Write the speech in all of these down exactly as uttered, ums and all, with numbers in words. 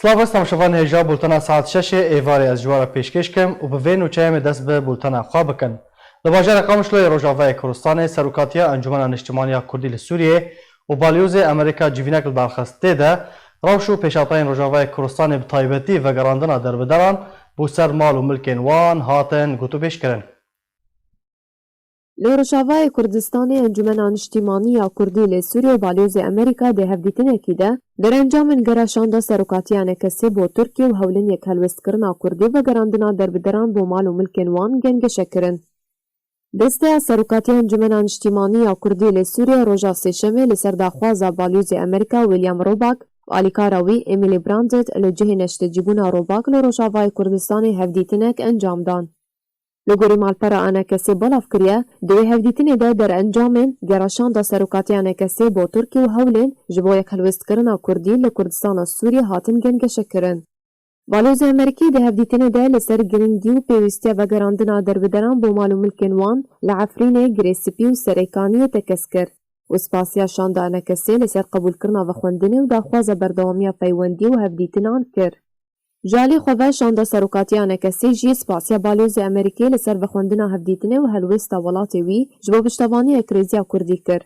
Silav û rêz temaşevanên hêja, bultena saet şeşê êvarê ez ji we re pêşkêş kim û bi vê nûçeyê em ê dest bi bultena xwe bikin. Li bajarê Qamişloyê Rojavayê Kurdistanê serokatiya Encûmena Niştimanî ya Kurdî li Sûriyê û Balyozê Amerîka civînek li dar xist. Tê de rewş û pêşhatayên Rojavayê Kurdistanê, bi taybetî vegerandina derbideran bo ser mal û milkên wan, hatin gotûbêjkirin. Li Rojavayê Kurdistanê Encûmena Niştîmanî ya Kurdî li Sûriyê û Balyozê Amerîka di hevdîtinekî de derencamên gera şanda serokatiya N K S'ê bo Tirkiye û hewlên yekhelwestkirina Kurdî û vegerandina derbideran bo mal û milkên wan gengeşe kirin. Desteya Serokatiya Encûmena Niştîmanî ya Kurdî li Sûriyê roja Sêşemê li ser daxwaza Balyozê Amerîka William Roback û alîkara wî Emily Brandt li cihê neştecîbûna Roback li Rojavayê Kurdistanê hevdîtinek encam dan. Li gorî malpera A N K S'ê belav kiriye, di wê hevdîtinê de derencamên gera şanda serokatiya A N K S'ê bo Tirkiye û hewlên ji bo yekhelwestkirina Kurdî li Kurdistana Sûriyê hatin gengeşekirin. Balyozê Amerîkî di hevdîtinê de li ser girîngî û pêwîstiya vegerandina derbideran bo mal û milkên wan li Efrînê, Girê Spî û Serêkaniyê tekez kir û spasiya şanda A N K S'ê li ser qebûlkirina vexwendinê û daxwaza berdewamiya peywendî û hevdîtinan kir. Ji alî xwe ve şanda serokatiya A N K S'ê jî spasiya Balyozê Amerîkê li ser vexwendina hevdîtinê û helwesta welatê wî ji bo piştevaniya krêziya Kurdî kir.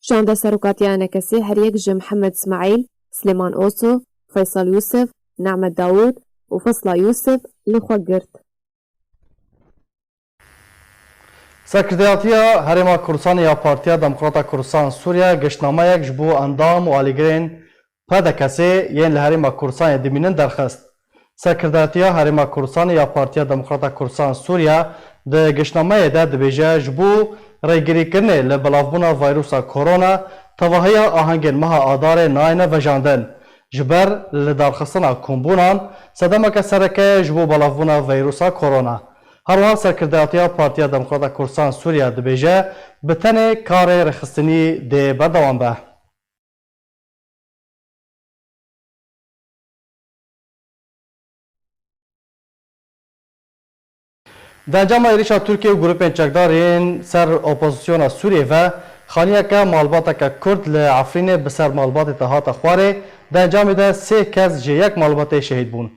Şanda serokatiya A N K S'ê her yek ji Mihemed Smaîl, Silêman Oso, Feysal Yûsif, Nehmet Dawûd û Fesla Yûsif li xwe girt. Serkirdeyatiya Herêma Kurdistanê ya Partiya Demokrata Kurdistan Sûriye giştnameyek ji bo endam û alîgirên P D K S'ê yên li Herêma Kurdistanê dimînin derxist. Serkirdeyatiya Herêma Kurdistanê ya Partiya Demokrata Kurdistan Sûriye di giştnameyê de dibêje, ji bo rêgirîkirinê li belavbûna vayrusa korona, tevahiya ahengên meha Adarê nayêne vejandin. Ji ber li darxistina kombûnan sedemeke sereke ji bo belavbûna veyrusa korona. Her wiha Serkirdeyatiya Partiya Demokrata Kurdistan Sûriye dibêje, bi tenê karê rêxistinî dê berdewam be. Di encama êrîşa Tirkiye û grûpên çekdar yên ser opozisyona Sûriyê ve, xaniyeke malbateke Kurd li Efrînê bi ser malbatê de hate xwarê, di encamê de sê kes ji yek malbatê şehîd bûn.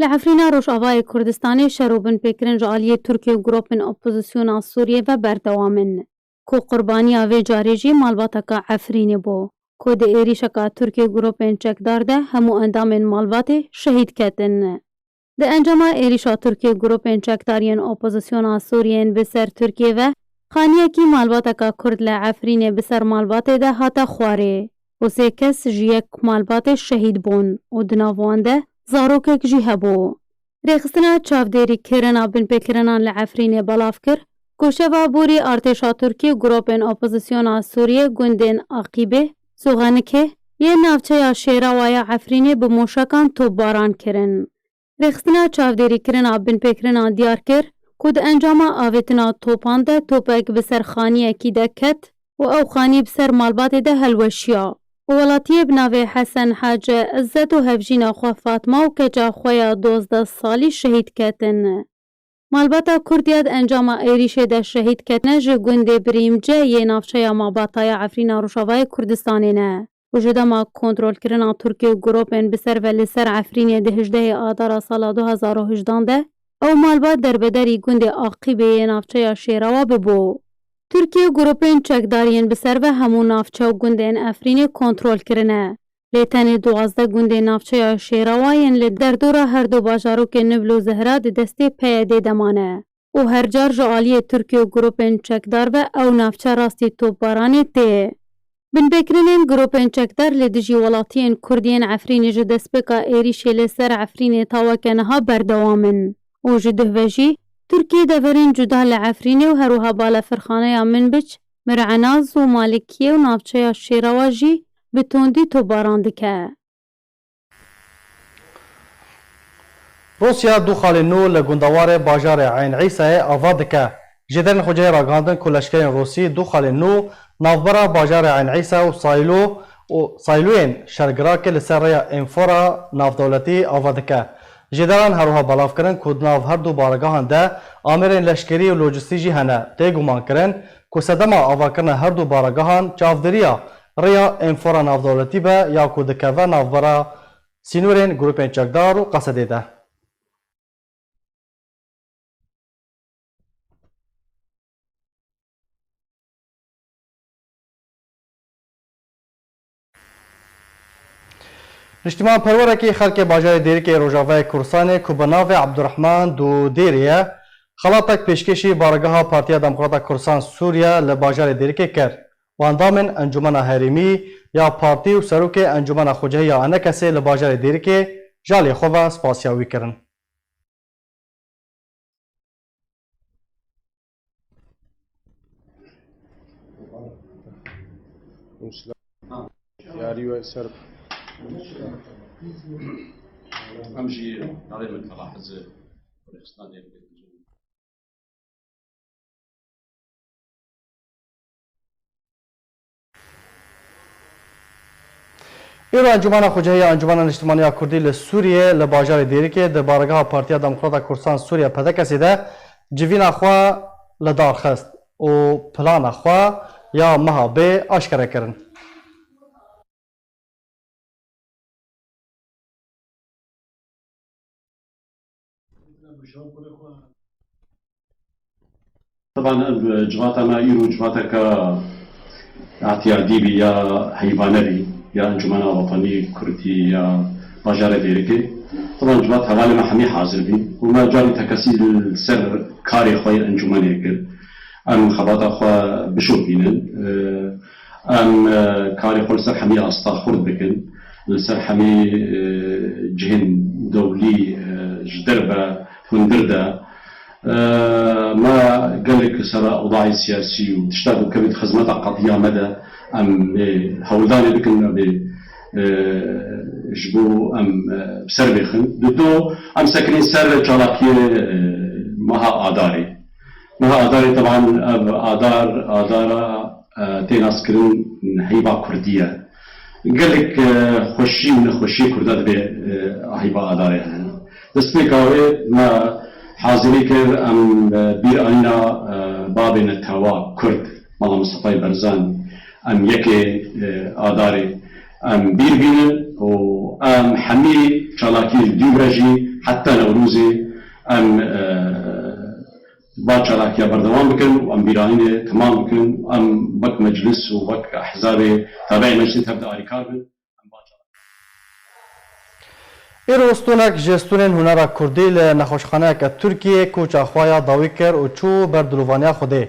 Li Efrîna Rojavayê Kurdistanê şer û binpêkirin ji aliyê Tirkiye û grûpên opozisyona Sûriyê ve berdewam in, ku qurbaniya vê carê jî malbateka Efrînê bû, ku di êrîşeka Tirkiye û grûpên çekdar de hemû endamên malbatê şehîd ketin. Di encama êrîşa Tirkiye û grûpên çekdar yên opozisyona Sûriyê yên bi ser Tirkiyê ve, xaniyekî malbateka Kurd li Efrînê bi ser malbatê de hate xwarê û sê kes ji yek malbatê şehîd bûn û di nav wan de zarokek jî hebû. Rêxistina çavdêrîkirina binpêkirinan li Efrînê belav kir ku şeva borî artêşa Tirkiyê û grûpên opozisyona Sûriyê gundên Aqîbê, Soxanikê, yên navçeya Şêrawa ya Efrînê bi moşekan topbaran kirin. Rêxistina çavdêrîkirina binpêkirinan diyar kir ku di encama avêtina topan de topek bi ser xaniyekî de ket û ew xanî bi ser malbatê de helweşiya û welatiyê bi navê Hesen Hece Izzet û hevjîna xwe Fatma û keça xwe ya dozdeh salî şehîd ketin. Malbata Kurd ya di encama êrîşê de şehîd ketine ji gundê Birîmce yê navçeya Mabata ya Efrîna Rojavayê Kurdistanê ne û ji dema kontrolkirina Tirkiye û grûpên bi ser ve li ser Efrînê di hejdehê Adara sala du hazar û hejdan de ew malbat derbederî gundê Aqîbê yê navçeya Şêrawa bibû. Tirkiye û grûpên çekdar yên bi ser ve hemû navçe û gundên Efrînê kontrol kirine. Lê tenê duwazdeh gundên navçeya Şêrawa yên li derdora her du bajarokên Nibl û Zehra di destê P Y D'ê de mane û her car ji aliyê Tirkiye û grûpên çekdar ve ew navçe rastî topbaranê tê. Binpêkirinên grûpên çekdar li dijî welatiyên Kurd yên Efrînê ji destpêka êrîşê li ser Efrînê ta weke niha berdewam in û ji duh ve jî Tirkiyê deverên cuda li Efrînê û her wiha balefirxaneya Minbic, Mir Enaz û Malikiyê û navçeya Şêrawa jî bi tundî topbaran dike. Rûsya du xalên nû li gundewarê bajarê Eyn Îsayê ava dike. Jêderên xwecihê ragihandin ku leşkerên Rûsî du xalên nû navbera bajarê Eyn Îsa û Saylo û Sayloyên Şergirakê li ser rêya Enfora navdewletî ava dike. Jêderan her wiha belav kirin ku di nav her du baregahan de amêrên leşkerî û lojîstî jî hene. Tê gumankirin ku sedema avakirina her du baregahan çavdêriya rêya enfora navdewletî be ya ku dikeve navbera sînorên grûpên çekdar û Qesedê de. Niştimanperwerekî xelkê bajarê Dêrikê Rojavayê Kurdistanê ku bi navê Ebdurehman Dûdêrê ye, xelatek pêşkêşî baregeha Partiya Demokrata Kurdistan Sûriye li bajarê Dêrikê kir û endamên Encûmena Herêmî ya Partî û Serokê Encûmena Xwecihî ya Enekesê li bajarê Dêrikê ji aliyê xwe ve spasiya wî kirin. Yarî we ser. Em jî navê min Kala Hizir, rêxistina Dêrikê. Îro Encûmena Xwecihî ya Encûmena Niştimanî ya Kurdî li Sûriyê li bajarê Dêrikê di baregeha Partiya Demokrata Kurdistan Sûriye P D K'ê de civîna xwe li dar xist û plana xwe ya meha bê aşkere kirin. Teban ev civata me îro civateke etiyadî bî ya heyvane bî ya Encûmena Wetanî Kurdî ya bajarê Dêrikê. Teban civat hevalê me hemî hazir bî û me carî tekesî li ser karê xwe yê encûmenê kir. Em xebata xwe bişopînin. Em, e, karê xwe li ser hemî asta xurt bikin, li ser hemî, e, cihên dewlî, e, ji derve hundir de, e, me gelek li ser ewdayê siyasî û tişta ku kevît xizmeta qediya me de, em ê hewldanê bikin, em ê, e, ji bo em, e, bi ser bêxin. Dudo, em sekinîn ser çalakiyê, e, meha Adarê. Meha Adarê, teban ev Adar, Adara, e, tê naskirin heyva Kurdî ye. Gelek, e, xweşî û nexweşiyê Kurda dibê, e, heyva Adarê hene. Destpêka wê me hazirî kir, em, e, bîranîna, e, babê netewa Kurd, Mala Mistefayê Barzanî, em yekê, e, Adarê, em bîr bînin û em hemî çalakiyê li dû ve jî heta Newrozê em, e, va çalakiya berdewam bikin û em bîranînê temam bikin û em wek meclis û wek ehzabê tabi'ê meclisê tev de alîkar bin. Îro stûnek ji stûnên hunera kurdî li nexweşxaneyeke Tirkiyê koça xwe ya dawî kir û çû ber dilovaniya Xwedê.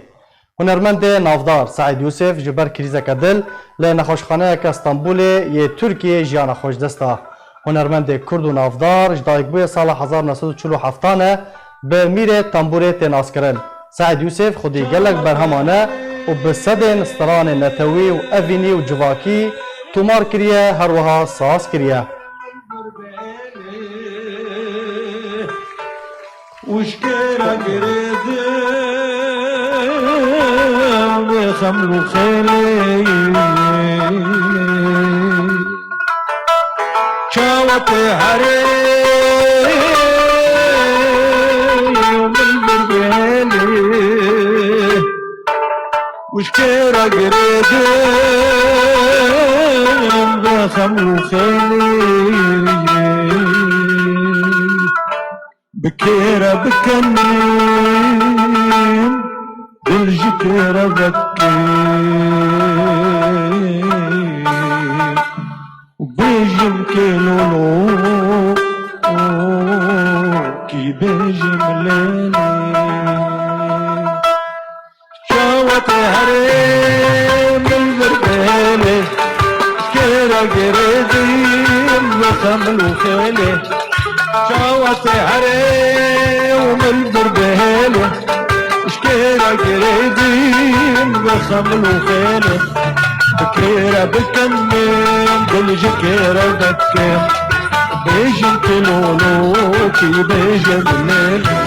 Hunermendê navdar Seîd Yûsif ji ber krîzeke dil li nexweşxaneyeke Stenbolê yê Tirkiyê jiyana xwe ji dest da. Hunermendê kurd û navdar ji dayikbûyê sala hezar neh sed û çil û heft e bi mîrê tembûrê tê naskirin. Seîd Yûsif xwedî gelek berheman e û bi sedên stranên netewî û evînî û civakî tomar kiriye, her wiha saz kiriye. Û ji kê re girêdin vê xeml û xêlê. Çawa tê herê û min vir bihêlê. Û ji kê re girêdin vê xeml û xêlê. Bi kê re bikenim, dil ji kê re vekim. Û bêjim kê lolo, kî bêjim lêlê. Çawa te herê min vir bihêlê, ji kê re girêdîm vê xeml û xêlê. Çawa te herê û min vir bihêlê, ji kê re girêdîm vê xeml û xêlê. Bi kê re bikim min, dil ji kê re vekim. Bêjim kê lolo, kî bêjim lêlê.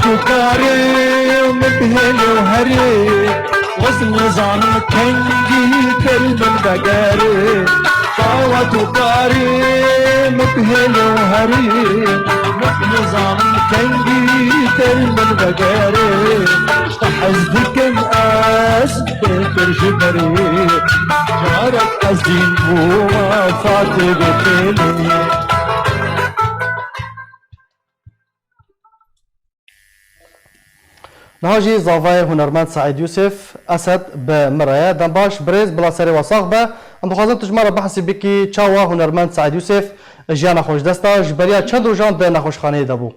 Tu karê min bihêle û herê, wez nizanim kengî tel min vegerê. Çawa tu karê min bihêle û herê, wez nizanim kengî tel min vegerê. Hez dikim ez bêtir ji berê, carek ez dîn bû wefatê bê têlê. Niha jî zavayê hunermend Seîd Yûsif Esed bi min re ye. Dem baş birêz, bila serê we sax be. Em dixwazin tu ji me re behsî bikî çawa hunermend Seîd Yûsif jiyana xwe ji dest da, ji beriya çend rojan di nexweşxaneyê de bû?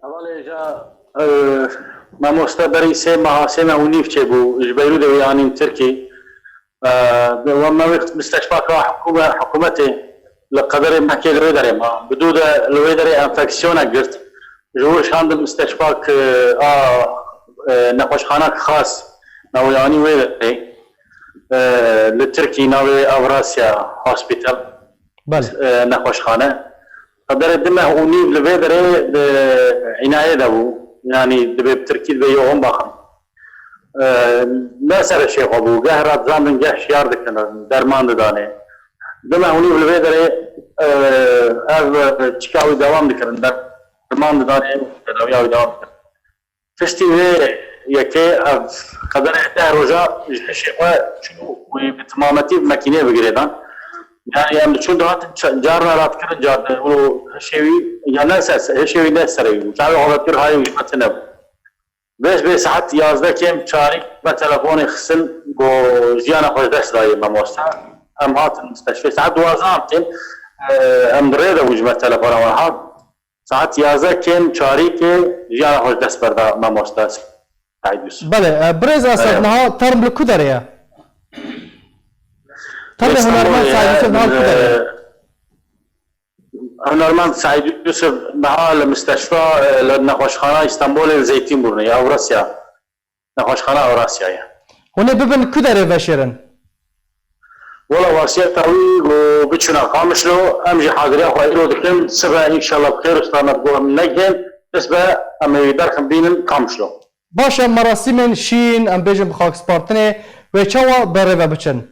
Hevalê ja, e, mamoste berî sê meha, sê meh û nîv çêbû, ji Beyrûdê wî anîn Tirkî. E, we me wê misteşfa ka hikûme-, hikûmetê li qederê mehkê li wê derê ma. Bi dû de li wê derê enfeksiyonek girt. Ji wir şandin misteşfak, e, a, e, nexweşxanak xas me wê anî wê derê. E, li Tirkî navê Avrasya Hospital. Belê. E, nexweşxane. Qederê du meh û nîv li vê derê di înayê de bû. Yanî dibê bi tirkî dibê yoxun baxin. E, ne serê şêxwe bû. Geh radizandin, geh şiyar dikirin, derman didanê. Du meh û nîv li vê derê, e, ev çika wî dewam dikirin. Derman didanê, tedawiya wî dewam dikirin. Piştî vê yekê ev qederê deh roja ji hişê xwe çû, wî bi timametî bi mekînê bi girêdan. Yani em diçûn dihatin ça-, carna radikirin, car di û hişê wî ya ne ser, hişê wî ne serê wî bû. Çavê xwe vekir hayê wî ji me tune bû. Vêş bê saet yazdeh kêm çarî me telefonê xistin, got jiyana xwe ji dest dayê mamoste. Em hatin misteşfê. Saet duwazdeh em tên, e, em bi rê de bû ji me telefona wan hat. Saet yazdeh kêm çarîkê jiyana xwe ji dest berda mamoste Seîd Yûsif. Belê, e, birêz Esed, Belê. niha term li ku derê ye? Termê Lê hunermend Stenbolê Seîd ye, Yûsif niha li ku derê ye? e, hunermend Seîd Yûsif niha li misteşfa, e, li nexweşxana Stenbolê li Zeytînbûrnê ye, Ewrasya. Nexweşxana Ewrasyayê. Hûn ê bibin ku derê veşêrin? Wela wasiyeta wî got biçûna Qamişlo, em jî haziriya xwe îro dikin, sibe înşallah bi xêr û selamet got em negihên, bes be em ê wî derxin bînin Qamişlo. Baş e, merasîmên şîn, em bêjin bi xakspartinê, wê çawa berê ve biçin?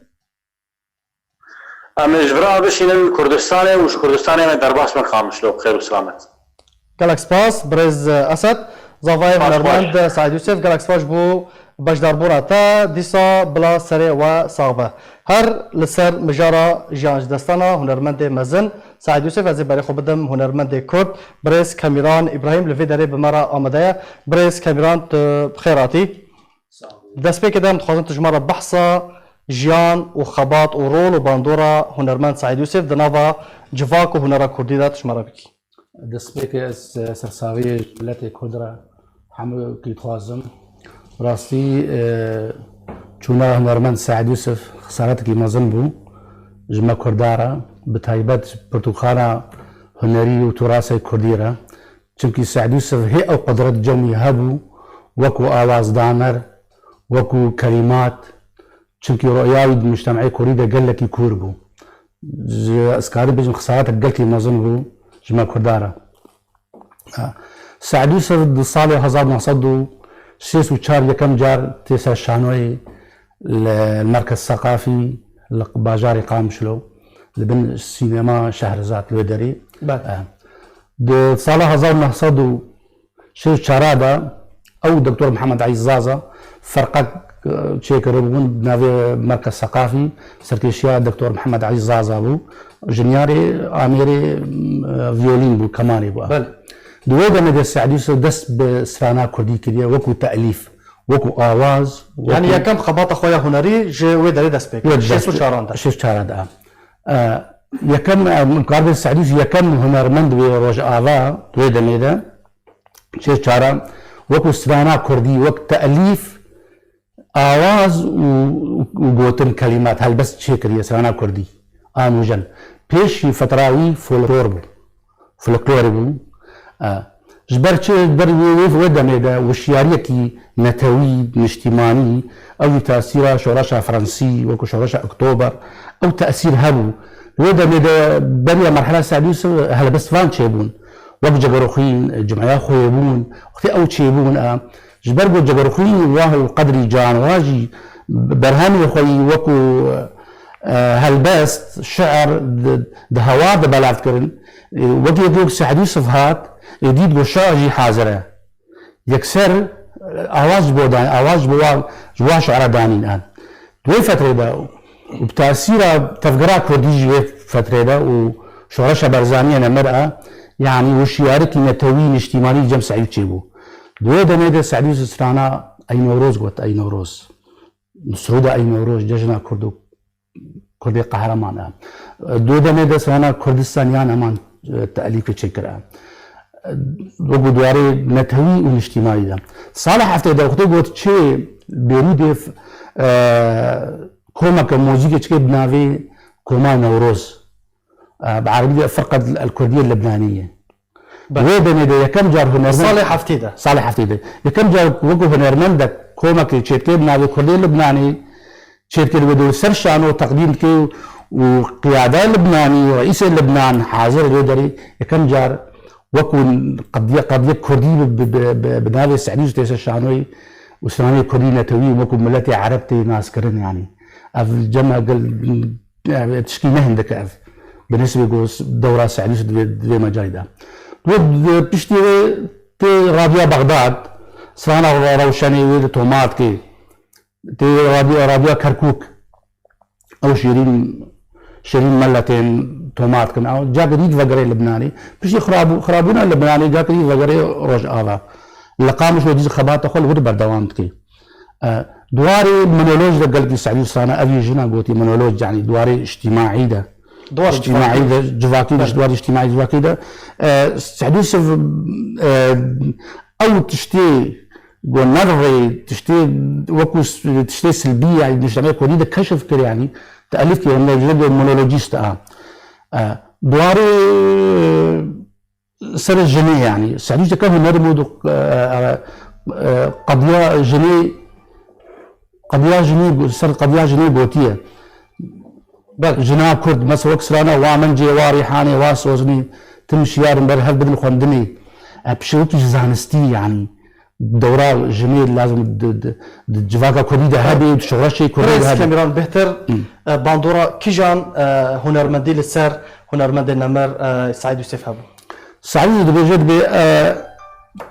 Em ê ji vira bişînin Kurdistanê û ji Kurdistanê em ê derbas bin Qamişlo bi xêr û selamet. Gelek spas, birêz Esed. Zavayê Spas, hunermend baş. Seîd Yûsif, gelek spas ji bo beşdarbûna te. Dîsa bila serê we sax be. Her li ser mijara jiyan ji destana hunermendê mezin Seîd Yûsif, ez ê berê xwe bidim hunermendê Kurd, birêz Kemîran Îbrahîm li vê derê bi me re amade ye. Birêz Kemîran, tu bi xêr hatî. Destpêkê de em dixwazin tu ji me re behsa jiyan û xebat û rol û bandora hunermend Seîd Yûsif di nava civak û hunera kurdî de tu ji me re bikî. Destpêkê ez, e, sersaviyê ji miletê kurd re hemûkî dixwazim. Rastî, e, çûna hunermend Seîd Yûsif xesaretekî mezin bû ji me kurda re, bi taybet ji pirtûkxana hunerî û turasê kurdî re. Çimkî Seîd Yûsif hê ew qudret cem wî hebû, wekû awazdaner, wekû kelîmat, çimkî roya wî di mujtemeyê kurdî de gelekî kûr bû. Ji, ez karim bêjim, xesaretek gelkî mezin bû ji me kurda re. Ha. Seîd Yûsif di salê hezar neh sed û şêst û çar yekem car tê ser şanoyê li Merkez Seqafî li bajarê Qamişlo, li bin sînema Şehrizad li wê derê. Belê. Ha. Di sala hezar neh sed û şêst û çar de ew û Doktor Mihemed Elî Zaza ferqek, e, çêkiribûn, di navê Merkez Seqafî serkêşiya Doktor Mihemed Elî Zaza bû. Jinyarê amêrê, e, viyolîn bû, kemanê bû. Belê. Di wê demê de Seîd Yûsif dest bi strana kurdî kiriye, wekû te'lîf, wekû awaz, Yani wekû yekem xebata xwe ya hunerî ji wê derê dest pê kir. Wê dest Şêst û çaran de. Şêst û çaran de, ha. E, yekem, e, min karbê Seîd Yûsif yekem hunermend wê Rojava, di wê demê de. Şêst û çaran, wekû strana kurdî, wek te'lîf, awaz û, û gotin, kelîmat, helbest çêkiriye, strana kurdî. A nûjen. Pêş jî fetra wî folklor bû. Folklorê bû. E, ji ber çi? Ji ber wê, wê, wê demê de wişyariyekî netewî, niştîmanî, ew jî tesîra şoreşa Fransî, wekû şoreşa Oktober, ew tesîr hebû. Wê demê de beriya merhela Seîd Yûsif helbestvan çêbûn. Wek Cegeroxwîn, Cumheya Xwêbûn, wextê ew çêbûn, e, ji ber ku Cegeroxwîn wahil qedrî can wa jî berhemê xwe yî wekû, e, helbest, şi'r di, di hewar de belav kirin. E, wekî, wekî wek Seîd Yûsif hat, ê dît ku şa jî hazir e. Yekser, e, awaz ji bo dan, awaz ji bo wa, ji wa şi'ra danîn e. Di wê fetrê de û bi tesîra tevgera kurdî jî wê fetrê de û şoreşa Barzaniyê nemir e, yanî wişyarikî netewî niştîmanî cem Seîd çêbû. Di wê demê de Seîd strana Ey Newroz got, Ey Newroz. Sirûda Ey Newroz, cejna kurd û Kurdê qehreman e. Di wê demê de strana Kurdistan yan eman, e, te'lîfê çêkir e. Wekî di warê netewî û niştîmanî de. Sala heftê de wextê got çê Bêrûdê, e, komeke muzîkê çikê bi navê Koma Newroz. E, bi erebî de Firqet el Kurdiye Lebnaniye. Belê. Wê demê de yekem car hunermend Salê heftê de. Salê heftê de. Yekem car wekî hunermendek komekê çêdikê bi navê Kurdê Libnanê çêdikê li wê de ser şano teqdîm dike û qiyada Libnanî û reîsê Libnan hazir li wê derê yekem car wekî qediye, qediye Kurdî bi, bi, bi, bi, bi navê Seîd Yûsif tê ser şanoyê û stranê Kurdî netewî wekî miletê Ereb tê naskirin yanî. Ev cem gel, ev tişkî ne hindik e ev. Bi nisbê ku dewra Seîd Yûsif di vê, di vê mecalî de. Wê di piştî wê tê Radyoya Bexdad, strana Rewşenê wê de tomar dike. Tê Radyo-, Radyoya Kerkûk, ew Şêrîn, Şêrîn Melle tên tomar dikin. Ew cak dî vegerê Libnanê. Piştî xirabû-, xirabûna Libnanê cak dî vegerê Rojava. Li Qamişlo dî xebata xwe li wir berdewam dike. E, di warê monoloj de gelkî Seîd Strana, ev yê jina gotî monoloj, yanî di warê îctîmaî de. Di warê Îctîmaî civakî de, civakî de, Belê. Di warê îctîmaî civakî de. E, Seîd Yûsif, e, ew tiştê ku nerrê, tiştê wekî s-, tiştê silbî, yanî di nişteme kurdî de keşif kir, yanî te'lîf kir, yanî ji monolojîst a. E, di warê ser jinê, yanî Seîd Yûsif ke huner bû, e, e, e, qediya jinê, qediya jinê, ser qediya jinê gotiye. Belê. Jina Kurd, mesela wek strana Wa Mincê, Wa Rîhanê, Wa Soznî, tim şiyar in ber hev bidin xwendinê. E, pişewikî ji zanistî, yanî dewra jinê lazim di, di, di civaka Kurdî de hebe, di şoreşê Kurdî de Birêz hebe. Kemiran, bêhtir, Hı. e, bandora kîjan, e, hunermendî li ser hunermendê nemir, e, Seîd Yûsif hebû? Seîd dibêje dibê, e,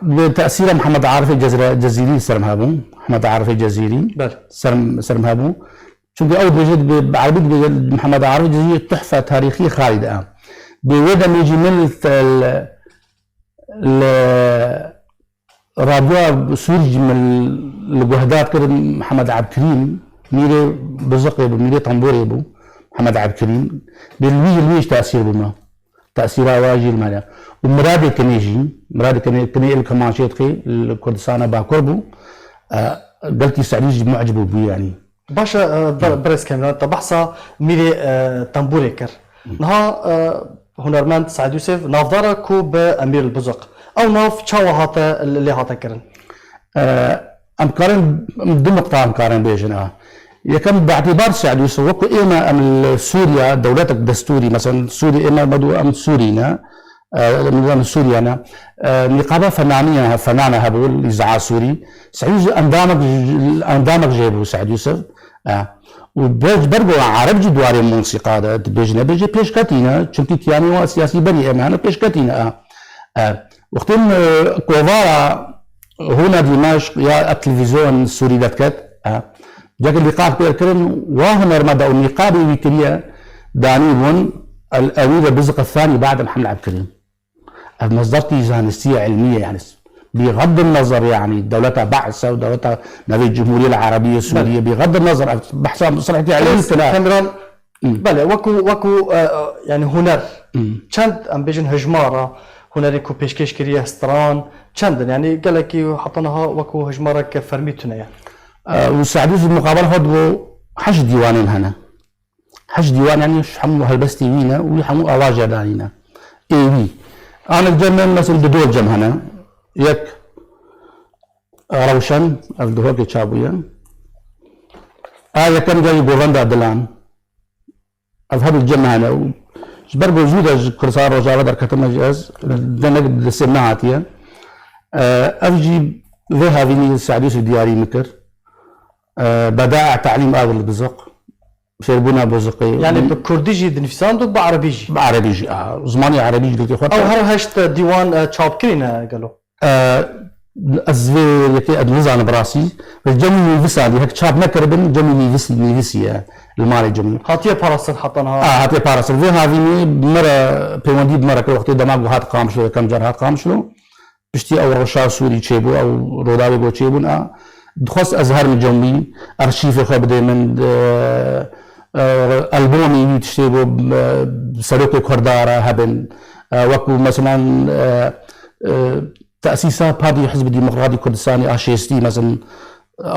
bi tesîra Mihemed Arifê Cezre-, Cezîrî li ser min hebû. Mihemed Arifê Cezîrî Belê. ser, ser min hebû. Çunke ew dibêje dibê, bi erebî dibêje Mihemed Arifê Cezîrî Tuhfe Tarîxî Xalî de. Bê wê demê jî min li, li, li Radyoya Sûrî jî min li guhdar kir Mihemed Ebdikirîm, mîrê biziqê bû, mîrê temborê bû, Mihemed Ebdikirîm. Bê li wî, li wî jî tesîr bû me. Tesîra wa jî li me de. Û Miradê Kinê jî, Miradê Kinê, Kinê El Kimançê dixê, li Kurdistana Bakur bû. E, gelkî Seîd jî mucib bû, bû yanî. Baş e, e, bir-, Hı. birêz Kemiran, te behsa mîrê, e, tembûrê kir. Hı. Niha, e, hunermend Seîd Yûsif navdar e ku bi Emîr el Buzuq. Ew nav çawa hate, lê hate kirin? E, em karin, em du nuqta em karin bêjin a. Yekem, bi îtibar Seîd Yûsif, wekî ême em li Sûriya, dewletek destûrî, mesela Sûrî ême medu em Sûrî ne, e, em Sûriye ne, e, nîqaba fenaniye, fenane hebû, îzaa Sûrî. Seîd Yûsif endamek, endamek jê bû Seîd Yûsif. E, û ber, ber ku Ereb jî di warê mûsîqa de, dibêje nebêje pêşketî ne, çimkî kiyanê wan siyasî berî ême hene pêşketî ne. E, e, wextê min, e, kovara Hûna Dîmeşq ya ev televîzyon Sûrî derket, e, ceke lîqak pêr kirin, wa hunermenda û nîqabê wî kiriye, danî bûn, El-Emîr Biziq Thanî ba'de Mihemed Ebdikirîm. Ev mesderkî zanistî ye, ilmî ye, yanî bîxed nezer, yanî dewleta Be'se û dewleta navê Cumhuriyê Erebiyê Sûriyê, Belê. bîxed nezer, ev behsa misrehekî ilmî Birêz tune. Kemiran, Hı. belê, wekû, wekû, e, e, yanî huner, Hı. çend, em bêjin, hijmara hunerê ku pêşkêş kiriye, stran, çend in? Yanî gelekî heta niha wekû hijmareke fermî tune ye. E, û Seîd Yûsif muqabel xwe digo heşt dîwanên hene. Heşt dîwan, yanî hemû helbestê wî ne û wî hemû awaja danîne. Ê wî. Anik cem me, mesela, du dol cem hene. Yek Rewşen, ev duhokê çabûye. A yekem carî Govenda Dilan. Ev her du cem hene û Ji ber ku zû de ji Kurdistan Rojava derketime jî ez, denek bi destê min nehatiye. E, ev jî vê havînî Seîd Yûsif diyarî min kir. E, Bedaî Telîm a li Biziq. Fêrbûna Biziqê. Yani bi kurdî jî dinivîsand û bi erebî jî? Bi erebî jî, a. Zimanê erebî jî girtî xwe. Ew her heşt dîwan, e, çap kirîne gelo? E, ez vê yekê ez nizanim bi rastî. Vê cemî nivîsandî, hek çap nekiribin, cemî nivîsî, nivîsî ye li malê cemî. Hatiye parastin heta niha? A, hatiye parastin. Vê havînê bi me re, peywendî bi me re kir, wextê dema ku hat Qamişlo, yekem car hat Qamişlo. Piştî ew rewşa Sûrî çêbû, ew rûdawê ku çêbûn, a, dixwest ez herim cemî, arşîvê xwe bidê min, e, e, albomê wî tiştê ku, e, serokê Kurda re hebin. E, wekû, meselan, e, e, tesîsa Partî Hizb Demokratî Kurdistanê a şêstî, meselan,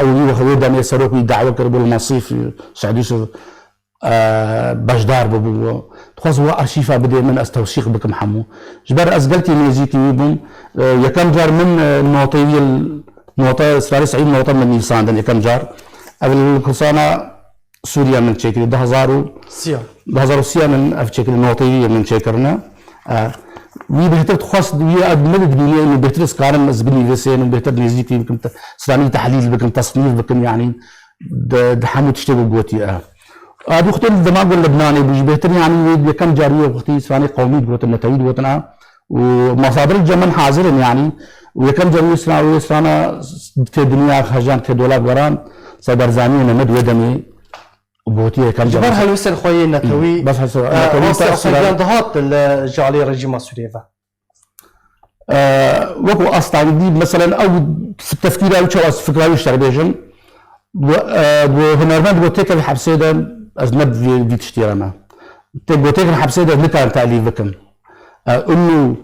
ew wî wextê wê demê serok wî dawe kiribû li Mesîf, Seîd Yûsif, e, beşdar bibû. Dixwest we arşîfa bidê min, ez tewsîq bikim hemû. Ji ber ez gelkî nêzîkî wî bûm. E, yekem car min, e, noteyê wî, nota, Sirdarê Seîd nota min nivîsandin yekem car. Ev li Kurdistana Sûriye min çêkirî. Du hezar û sî. Du hezar û sî min ev çêkirî, noteyê wî min çêkirine. E, wî bêhtir dixwest, wî ez min dibînî, min bêhtir ez karim ez binivîsim, min bêhtir nêzîkî bikim, te-, stranî tehlîl bikim, tesnîf bikim, yanî di, di hemû tiştê ku gotiye. A, bi xwe li dema ku li Libnanê bû jî bêhtir, yanî wê yekem car wî wextî stranê qewmî digotin, netewî digotin, a. Û masadir cem min hazir in, yanî. Û yekem car wî stran-, wê strana tê dinya hejan, tê dolab weran, Serdar Zanî û Nemed wê demê gotiye yekem car. Ji ber helwestên xwe yê netewî, bes hesa-, e, netewî rastî tefsîra astengiyan dihat li ji alî rejîma Sûriyê ve. E, wekû astengî, meselen, ew tefkîra wî çawa, fikra wî ji te re bêjim. Got, e, got, hunermend got têkevî hepsê de ez ne vî, vî tiştî re me. Tê got têkevî hepsê de ez nikarim telîf bikim. E, û,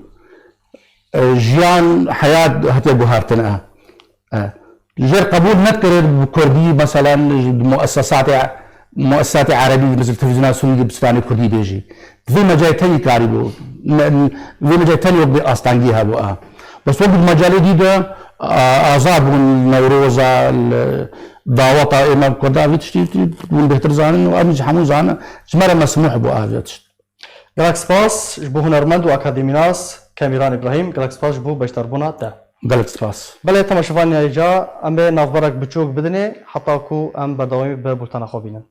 e, jiyan, heyat hatiye guhertin, e. E, jêr qebûl nekirê bi kurdî, meselen, ji muessesatê, muessesatê erebî, mesela televîzyona Sûrî de bi stranê kurdî bêjî. Di vê mecayê tenî karî bû. Ne, vê mecayê tenî wek bi astengî hebû, a. Bes wek di mecalê dî de, a, azad bûn, Newroza, li, daweta ême kurda, vî tiştî, tiştî hûn bêhtir zanin û em jî hemû zanin. Ji me re mesmûh bû a vê tişt. Gelek spas ji bo hunermend û akademînas Kemîran Îbrahîm, gelek spas ji bo beşdarbûna te. Gelek spas. Belê, temaşevanên hêja, em ê navberek biçûk bidinê heta ku em berdewamî bi bultena xwe bînin.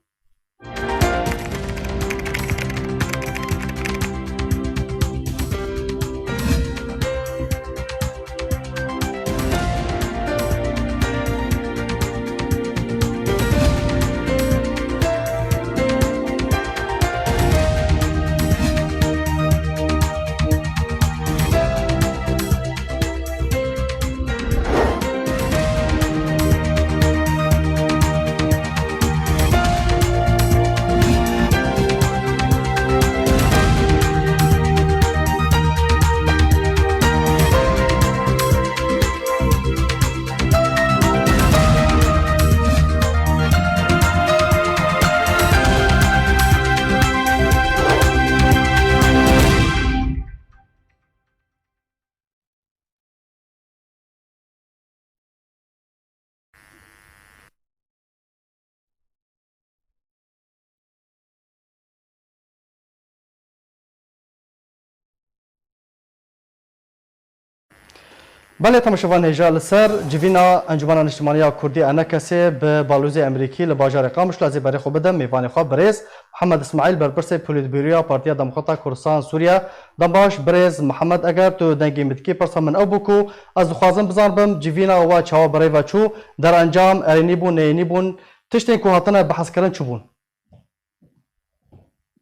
Belê, temaşevan hêja, li ser civîna Encûmena Niştimaniya Kurdî, ENKS'ê, bi Balyozê Amerîkî li bajarê Qamişlo ez ê berê xwe bidim mêvanê xwe birêz Mihemed Îsmaîl, berpirsê Polîtbûroya Partiya Demokrata Kurdistan Sûriye. Dem baş birêz Mihemed, eger tu dengê min dikî, pirsa min ew bû ku ez dixwazim bizanibim civîna we çawa bi rê ve çû, derencam erênî bûn, neyênî bûn, tiştên ku hatine behskirin çi bûn?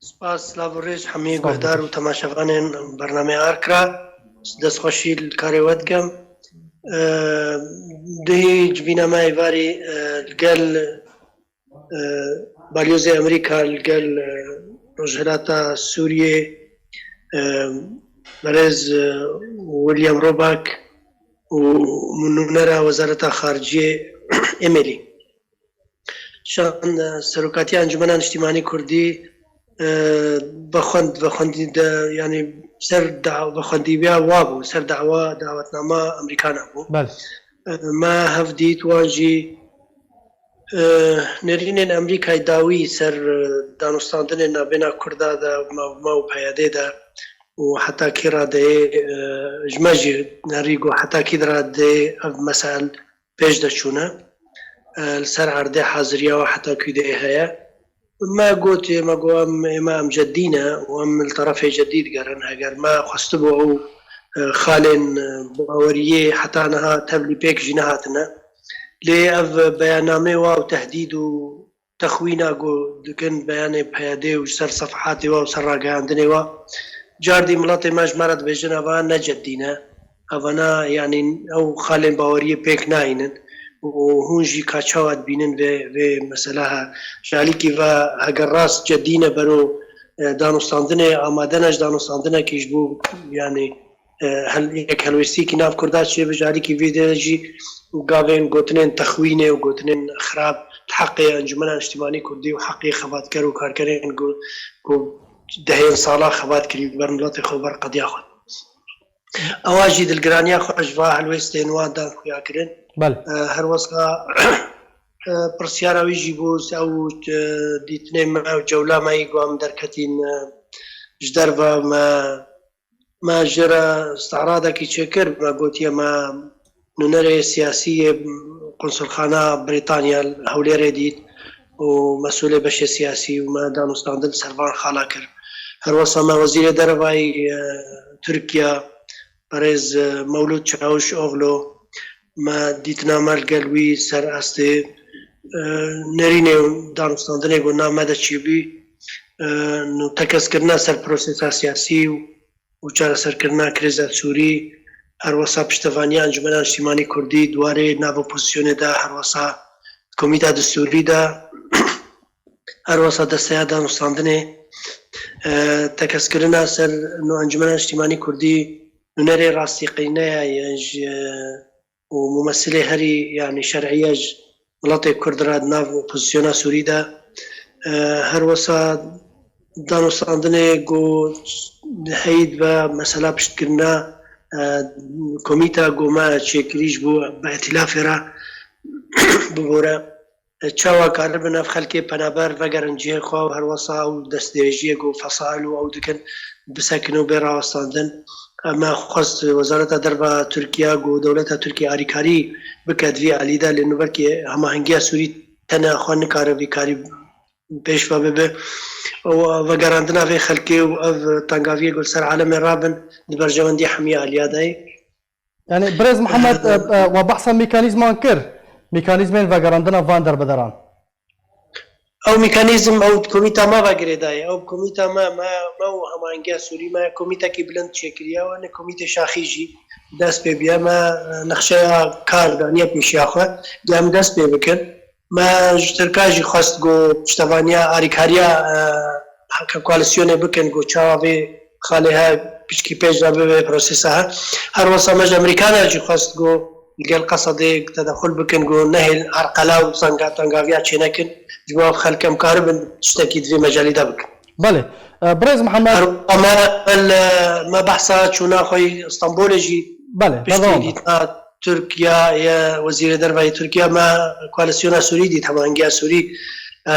Spas, silav û rêz hemî guhdar û temaşevanên bernameyê Arkra. Destxweşî li karê we dikim. E, Duhî civîna me êvarî, e, li gel, e, Balyozê Amerîka, li gel, e, Rojhilata Sûriyê, e, berêz, e, William Roback û nûnera Wezareta Xariciyê Emily. Şan, e, Serokatiya Encûmena Niştîmanî Kurdî, e, vexwend, vexwendî de, yanî ser da-, vexwendî wîya wa bû, ser dawa, dawetnama Amerîkana bû. Belê. E, me hev dît, wan jî E, Nêrînên Amerîkayê dawî ser, e, danûstandinên navbêna Kurda de, ma, ma û P Y D'ê de û heta kî radeyê, e, ji me jî nerî got heta kî radeyê ev mesail pêş de çûne. E, li ser erdê haziriya we heta kî de heye. Me got, me got, em, ême em ceddî ne û em li terefê ceddî digerin. Heger me xwestibû ew, e, xalên, e, baweriyê heta niha tevlî pêk jî nehatine. Lê ev beyannamê wa û tehdîd û texwîna ku dikin beyanê P Y D'ê û ji ser sefehatê wa û ser ragihandinê wa, cardî miletê me ji me re dibêjin, eva ne ceddî ne. Evana, yanî ew xalên baweriyê pêk nayînin û hûn jî ka çawa dibînin vê, vê mesela he. Ji alîkî ve heger rast ceddî ne bero, e, danûstandinê, amade ne ji danûstandinekî ji bo, yanî, e, hel-, yek helwestiyekî nav Kurda çêbe, ji alîkî vê de jî gavên gotinên texwînê û gotinên xirab li heqê Encûmena Niştimanî Kurdî û heqê xebatker û karkerên ku, ku dehên sala xebat kirî ber miletê xwe, ber qediya xwe. Ewa jî dilgiraniya xwe ji va helwestên wan dan xuya kirin. Belê. E, her wesa, e, pirsyara wî jî bû, ew, e, dîtinê me û cewla me yî ku em derketîn, e, ji derve me, me jê re istiradekî çêkir, me gotiye me nûnerê siyasî yê konsulxana Brîtanya li Hewlêrê dît û mesûlê beşê siyasî û me danûstandin ser van xala kir. Her wesa me wezîrê derevayî, e, Tirkiye, berêz, e, Mewlûd Çawuşoglu, me dîtina me li gel wî ser astê, e, nerînê û danûstandinê ku nav me de çêbî, e, nû tekez kirine ser prosesa siyasî û û çareserkirina krîza Sûrî, her wesa piştevaniya Encûmena Niştîmanî Kurdî di warê nav opozisyonê de, her wesa Komîta Distûrî de, her wesa desteya danûstandinê, e, tekez kirina ser nû Encûmena Niştîmanî Kurdî nûnerê rastîqîneya ye ji û mumesilê herî, yanî şer'iye ji miletê Kurd re di nav opozisyona Sûrî de, e, her wesa danûstandinê ku heyî dibe mesela piştkirina, e, komîta ku me çêkirî ji bo bi îtîlafê re bibore. E, çawa karibin ev xelkê penaber vegerin cihê xwe û her wesa ew destdirêjiyê ku fesail û ew dikin bisekin û bê rawestandin. Me xwest Wezareta Derve Tirkiye ku dewleta Tirkiye alîkarî bike di vî alî de, lê nû belkî hemahengiya Sûrî tena xwe nikare vî karî pêş ve bibe. Û vegerandina vê xelkê û ev tengaviyê ku li ser alemê rabin di berjewendî hemî aliya de ye. Yani birêz Mihemed, e, e, we behsa mekanîzman kir, mekanîzmên vegerandina van derbederan. Ew mekanîzm, ew komîta me ve girêdayê. Ew komîta me, me, me û Hemahengiya Sûrî, me komîtekî bilind çêkiriye, û ne komîtê şaxî jî dest pê biye. Me, e, nexşeya kar daniye pêşiya xwe, dê em dest pê bikin. Me ji Tirka jî xwest ku piştevaniya alîkariya, e, heke koalîsyonê bikin ku çawa vê xalê he piçkî pêş ve bibe prosesa he. Her wesa me ji Amerîkan re jî xwest ku li gel Qesedê tedexul bikin ku nehêl erqela û tenga-, tengaviya çênekin. Ji bo ev xelk em karibin tiştekî di vê mecalî de bikin. Belê. E, birêz Mihemed. Her wesa me, me, me behsa çûna xwe yî Stenbolê jî Belê, piştî berdewam be. Dîtina Tirkiye, ye Wezîrê Derve yê Tirkiye, me koalîsyona Sûrî dît, Hemahengiya Sûrî, e,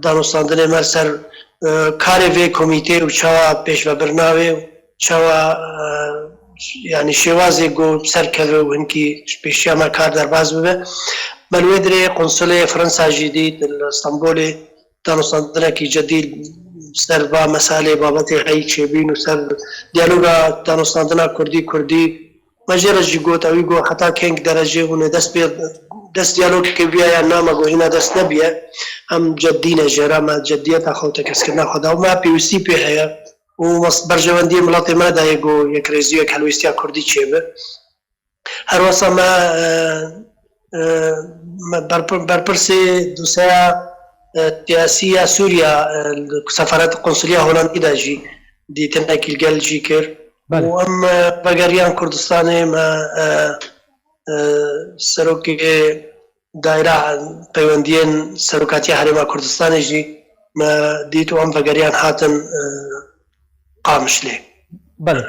danûstandinê me li ser, e, karê vê komîtê û çawa pêşvebirina wê û çawa, e, yanî şêwazê ku serkeve û hinkî ji pêşiya me kar derbas bibe. Me li wê dirê konsulê Fransa jî dît li Stenbolê, danûstandinekî cedî ser va meselê, babetê heyî çêbîn û ser diyaloga danûstandina Kurdî-Kurdî. Me jê re jî got, ewî got heta keng derece hûn ê dest pê, dest diyalogê biya ya na, me got hîna dest nebiye. Em cedî ne, jê re me ceddiyeta xwe û tekeskirina xwe da û me pêwîstî pê heye û mes-, berjewendiyê miletê me dayê got yekrêzî û yekhelwêstiya Kurdî çêbe. Her wesa me, e, e, me berpir-, berpirsê dosyeya, e, siyasî ya Sûriya, e, li sefaret, konsuliya Holandî de jî dîtinekî li gel jî kir. Belê. Û em, e, vegeriyan Kurdistanê, me, e, e, serokê Daîra Peywendiyên Serokatiya Herêma Kurdistanê jî me dît û em vegeriyan hatin, e, Qamişlê. Belê.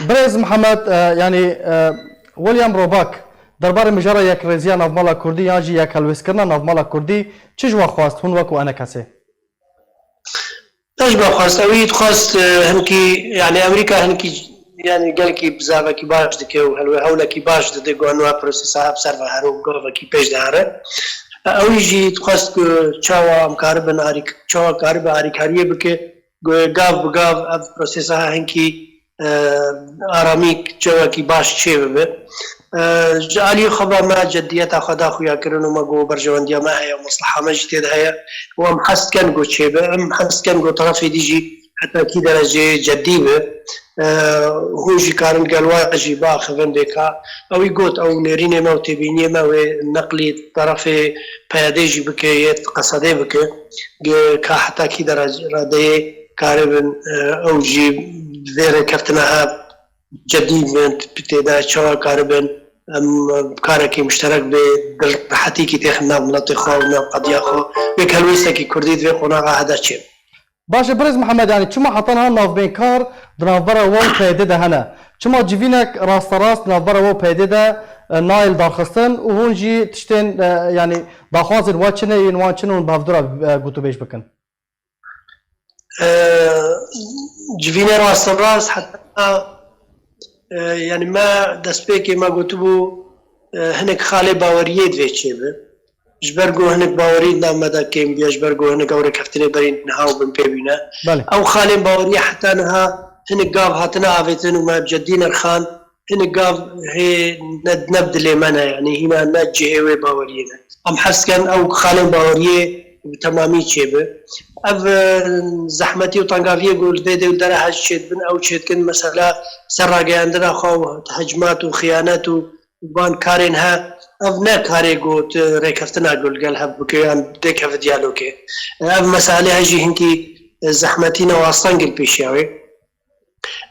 Birêz Mihemed, e, yanî, e, William Roback, Derbarê mijara yekrêziya navmala Kurdî yan jî yekhelwêstkirina navmala Kurdî çi ji we xwest hûn wekû enekesê? Te ji me xwest, ew ê dixwest, e, hinkî, yanî Amerîka hinkî, yanî gelkî bizavekî baş dike û helwe hewlekî baş dide ku aniha prosesa ev ser ve here û gavekî pêş de here. Ew jî dixwest ku çawa em karibin arîk-, çawa karibe arîkariyê bike, ku gav bi gav ev prosesa hinkî, e, aramî cewekî baş çêbibe. E, ji aliyê xwe ve me ceddiyeta xwe da xuyakirin û me got berjewendiya me heye û mesleha me jî tê de heye û em hez dikin ku çêbe. Em hez dikin ku terefê dî jî heta kî dereceyê ceddî be. E, hûn jî karin gel we jî biaxivin vê ka. Ewî got, ew nêrînê me û têbîniyê me wê neqlî terefê P Y D'ê jî bike, yê Qesedê bike. Ge-, ka heta kî dereceyê karibin, e, ew jî vê rêkeftina hev cedî bin, tê de çawa karibin, em, karekî muşterek bê, bi rehetîkî têxin nav miletê xwe û nav qediya xwe. Wê helwêstekî Kurdî di vê qonaxa hede çê. Baş e, birêz Mihemed, yanî çima heta niha navbênkar di navbera we û P Y D de hene? Çima civînek rasterast di navbera we û P Y D de, e, nayê lidarxistin û hûn jî tiştên, e, yanî daxwazên we çi ne, yên wan çi ne hûn bi hevdû re, e, gotûbêj bikin? E, civînê rasterast heta, e, yanî me destpêkê me gotibû, e, hinek xalê baweriyê divê çêbe. Ji ber ku hinek bawerî di nav me de kêm bûye, ji ber ku hinek ew rêkeftinê berî niha û bin pê bîne. Belê. Ew xalên baweriyê heta niha hinek gav hatine avêtin û me bi cedî nirxand, hinek gav hê ne, ne bi dilê me ne, yanî hîna ne cihê wê baweriyê ne. Em hez dikin ew xalên baweriyê bi temamî çêbe. Ev, e, zehmetî û tengaviyê ku li vê dêw dere hej çêdibin, ew çêdikin mesela ser rageyandina xwe û hecmat û xiyanet û van karên he, ev ne karê ku tu rêkeftina ku li gel hev bike yan dêkeve diyalogê. Ev meselê he jî hinkî, e, zehmetî ne û astengî li pêşiya wê.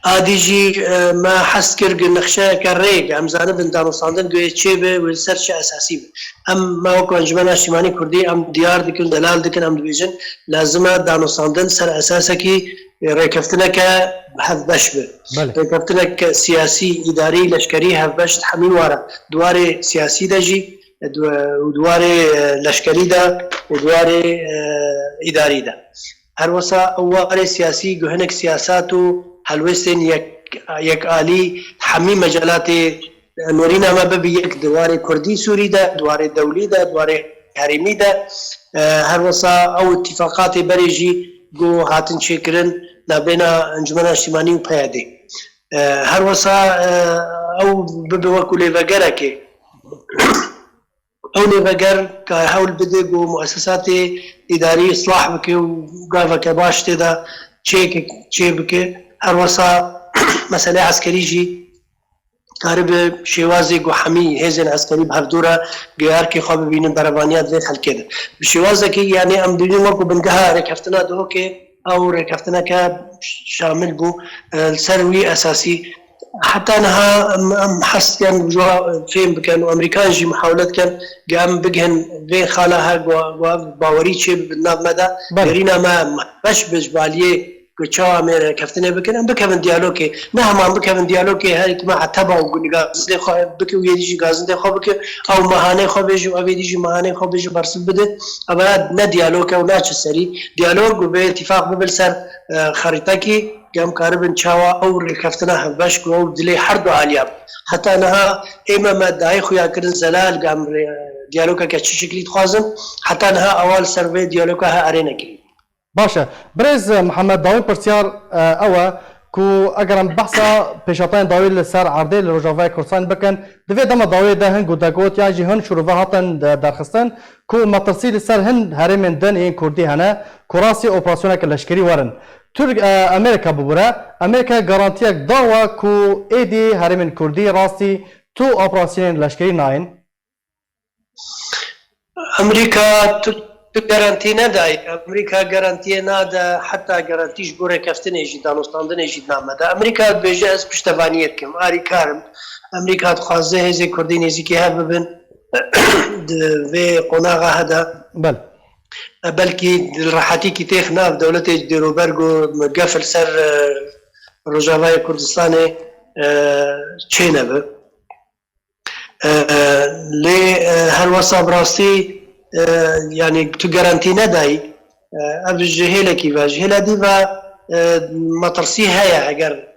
A dî jî, e, me hez kir ku nexşeyeke rêk, em zanibin danûstandin ku yê çê be, wê li ser çi esasî be. Em, me wekî Encûmena Niştîmanî Kurdî, em diyar dikin, delal dikin, em dibêjin, lazim e danûstandin ser esasekî, e, rêkeftineke hevbeş be. Belê. Rêkeftineke siyasî, îdarî, leşkerî hevbeş di hemî wara. Di warê siyasî de jî, e, di, û di warê, e, leşkerî de û di warê, e, îdarî de. Her wisa ew warê siyasî ku hinek siyasat û helwêstên yek, yekalî hemî mecalatê nêrîna me bibe yek di warê kurdî sûrî de, di warê dewlî de, di warê herêmî de. E, her wisa ew îtîfaqatê berê jî ku hatin çêkirin navbêna Encûmena Niştîmanî û P Y D'ê. E, her wisa, e, ew bibe wekû lêvegerekê. Ew lêveger ka hewl bide ku muesesatê îdarî islah bike û gaveke baş tê de çêke-, çê bike. Her wisa meselê eskerî jî karibe şêwazê ku hemî hêzên eskerî bi hevdû re geyarkê xwe bibînin berevaniya di vê xelkê de. Bi şêwazekî, yanî em dibînin wekû bingeha rêkeftina Duhokê, ew rêkeftineke şamil bû, e, li ser wî esasî. Heta niha em, em hez dikin ji we fêm bikin û Amerîkan jî muhawele dikin ku em bigihin vê xala he ku, ku ev bawerî çêbe di nav me de. Belê. Nêrîna me beş be ji baliyê ku çawa em ê rêkeftinê bikin, em bikevin diyalogê. Ne hema em bikevin diyalogê, her yek me eteba û gazindê xwe bike û yê dî jî gazindê xwe bike, ew mehanê xwe bêje û ev ê dî jî mehanê xwe bêje, bersiv bide. Ev ne diyalog e û naçe serî. Diyalog û vê îtîfaq bibe li ser, e, xerîtekî, ku em karibin çawa ew rêkeftina hevbeş ku ew dilê her du aliyan. Heta niha ê me, me dayê xuya kirin zelal ku em rê-, diyalogeke çi şeklî dixwazin. Heta niha ewa li ser vê diyaloga he erê nekirî. Baş e. Birêz Mihemed, dawî pirsyar, e, ew e ku eger em behsa pêşhatayên dawî li ser erdê li Rojavayê Kurdistanê bikin, di vê dema dawiyê de hin gotegot yan jî hin şûrove hatin de-, derxistin ku metirsî li ser hin herêmên din yên Kurdî hene ku rastî operasyoneke leşkerî werin. Tirk-, e, Amerîka bibûre, Amerîka garantiyek da we ku êdî herêmên Kurdî rastî tu operasyonên leşkerî nayên? Amerîka tu, tu garantî nedayî. Amerîka garantiyê nade, heta garantî ji bo rêkeftinê jî, danûstandinê jî di nav me de. Amerîka dibêje, ez piştevaniyê dikim, arîkar im. Amerîka dixwaze hêzê Kurdî nêzîkî hev bibin di vê qonaxa he de. Bel. E, belkî li rehetîkî têx nav dewletê dêrober ku gef li ser, e, Rojavayê Kurdistanê, e, çênebe. E, lê, e, her wesa bi rastî, e, yanî tu garantî nedayî. E, ev ji hêlekî ve, ji hêla dî ve, e, metirsî heye eger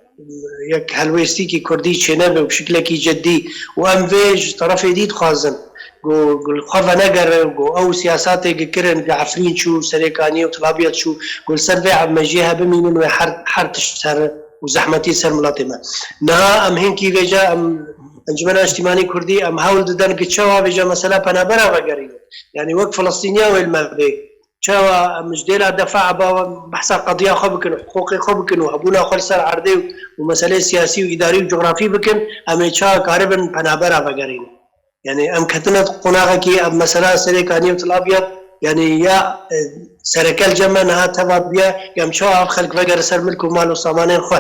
yek helwêstîkî kurdî çênebe û bi şiklekî ceddî û em vê ji terefê dî dixwazin ku, ku li xwe venegere û ku ew siyasatê gikirin ku Efrîn çû, Serêkaniyê û Tilabiyad çû, ku li ser vê mejiyê hebimînin wê her, her tişt ser û zehmetî ser miletê me. Niha em hinkî vêca em Encumena Niştimanî Kurdî em hewl didin ku çawa vêca mesela penabera vegerînin. Yanî wek Filistîniya wê li me bê. Çawa em ji dêla defa ba behsa qediya xwe bikin, hiqûqê xwe bikin û hebûna xwe li ser erdê û, û meseleyê siyasî û îdarî û cografî bikin, em ê çawa karibin penabera vegerînin. Yanî em ketine qonaxekî, em mesela Serêkaniyê û Tilabiyad, yanî ya, e, sereke li cem me niha teva bûye, ya em çawa ev xelk vegerin ser milk û mal û samanên xwe?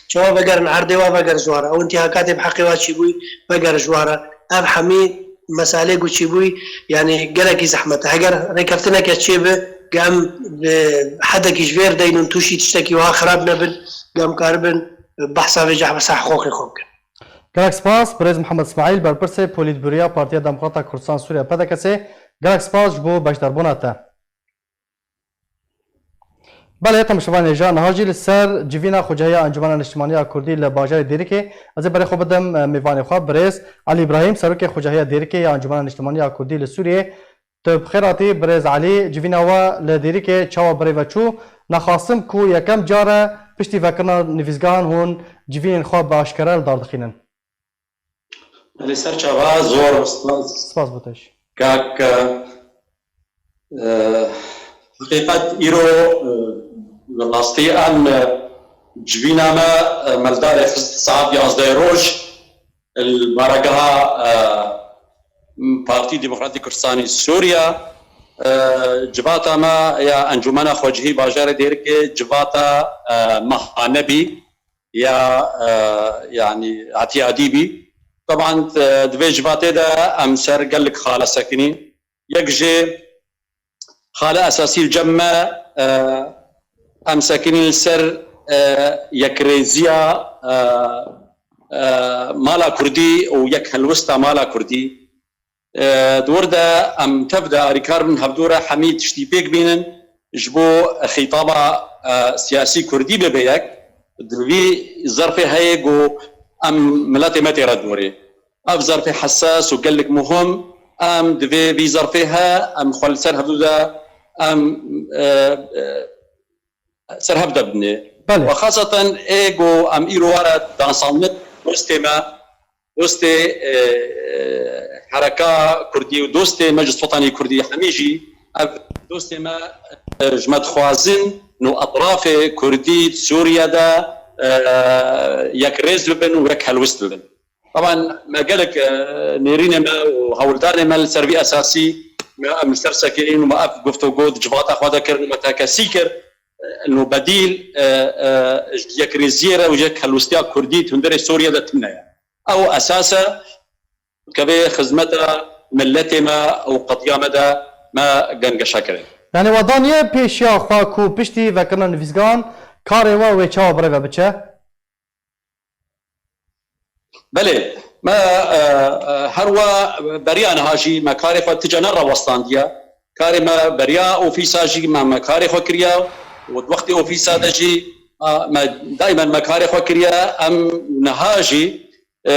Çawa vegerin erdê wa veger ji wa re? Ew intîhakatê bi heqê wa çîbûyî veger ji wa re? Ev hemî meselê ku çîbûyî, yanî gelekî zehmet e. Heger rêkeftineke çêbe, ku em bi hedekî ji vêr deynin, tûşî tiştekî wiha xirab nebin, ku em karibin behsa vê cih behsa hiqûqê xwe bikin. Gelek spas, birêz Mihemed Smaîl, berpirsê Polîtbûroya Partiya Demokrata Kurdistan Sûriye, P D K S. Gelek spas ji bo beşdarbûna te. Belê, temaşevanê hêja, niha jî li ser civîna Xwecehiya Encûmena Niştimanî ya Kurdî li bajarê Dêrikê, ez ê berê xwe bidim, e, mêvanê xwe, birêz Elî Îbrahîm, serokê Xwecehiya Dêrikê ya Encûmena Niştimanî ya Kurdî li Sûriyê. Tu bi xêr hatî, birêz Elî, civîna we li Dêrikê çawa birêve çû? Nexasim ku yekem car e piştî vekirina nivîsgehan hûn civînên xwe bi aşkere li dar dixînin. Belê, ser çava, zor spas. Spas bo te jî. Kak, e, heqîqet îro, e, rastî em, e, civîna me, e, me li darê xist saet yazdeh roj li baregeha, e, Partî Demokratîk Kurdistanî Sûriye, e, civata me ya Encûmena Xwecihî Bajarê Dêrikê civata, e, mehane bî. Ya, e, yanî, îtîyadî bî. Teban, e, di vê civatê de em ser gelek xale sekinî. Yek jê xale esasî li cem me, e, em sekinî li ser, e, yekrêziya, e, e, mala Kurdî û yekhelwista mala Kurdî. E, di wir de em tev de alîkar bin hevdû re hemî tiştî pêk bînin, ji bo xîtaba, e, siyasî kurdî bibe yek, di vî zerfê heye ku em miletê me têre dorê. Ev zerfê hesas û gelek muhim, em divê vî zerfê he, em xwe li ser hevdû de em, e, e, ser hev de bidinê. Belê. Ve xaseten ê ku em îro were dansandin, dostê me, dostê, e, e, hereka kurdî û dostê Meclis Wetanî Kurdî hemî jî ev dostê me, e, ji me dixwazin nû etrafê kurdî Sûriye de, e, yekrêz bibin û yek helwist bibin. Teban me gelek, e, nêrînê me û hewldanê me li ser vî esasî me em li ser sekinîn û me ev guftûgo di civata xwe de kir û me tekesî kir. Nû bedîl, e, e, ji yekrêziyê re û yek helwestiya kurdî di hundirê Sûriye de tune ye. Ew esas e, kevê xizmeta miletê me û qediya me de me gengeşe kirin. Yanî we daniye pêşiya xwe ku piştî vekirina nivîsgan karê we wê çawa birêve biçe? Belê, me, e, e, her wa beriya niha jî me karê xwe ti cene rawestandiye. Karê me beriya ofîsa jî me, me karê xwe kiriye û di wextê ofîsa de jî, a, me daimen me karê xwe kiriye. Em niha jî, e,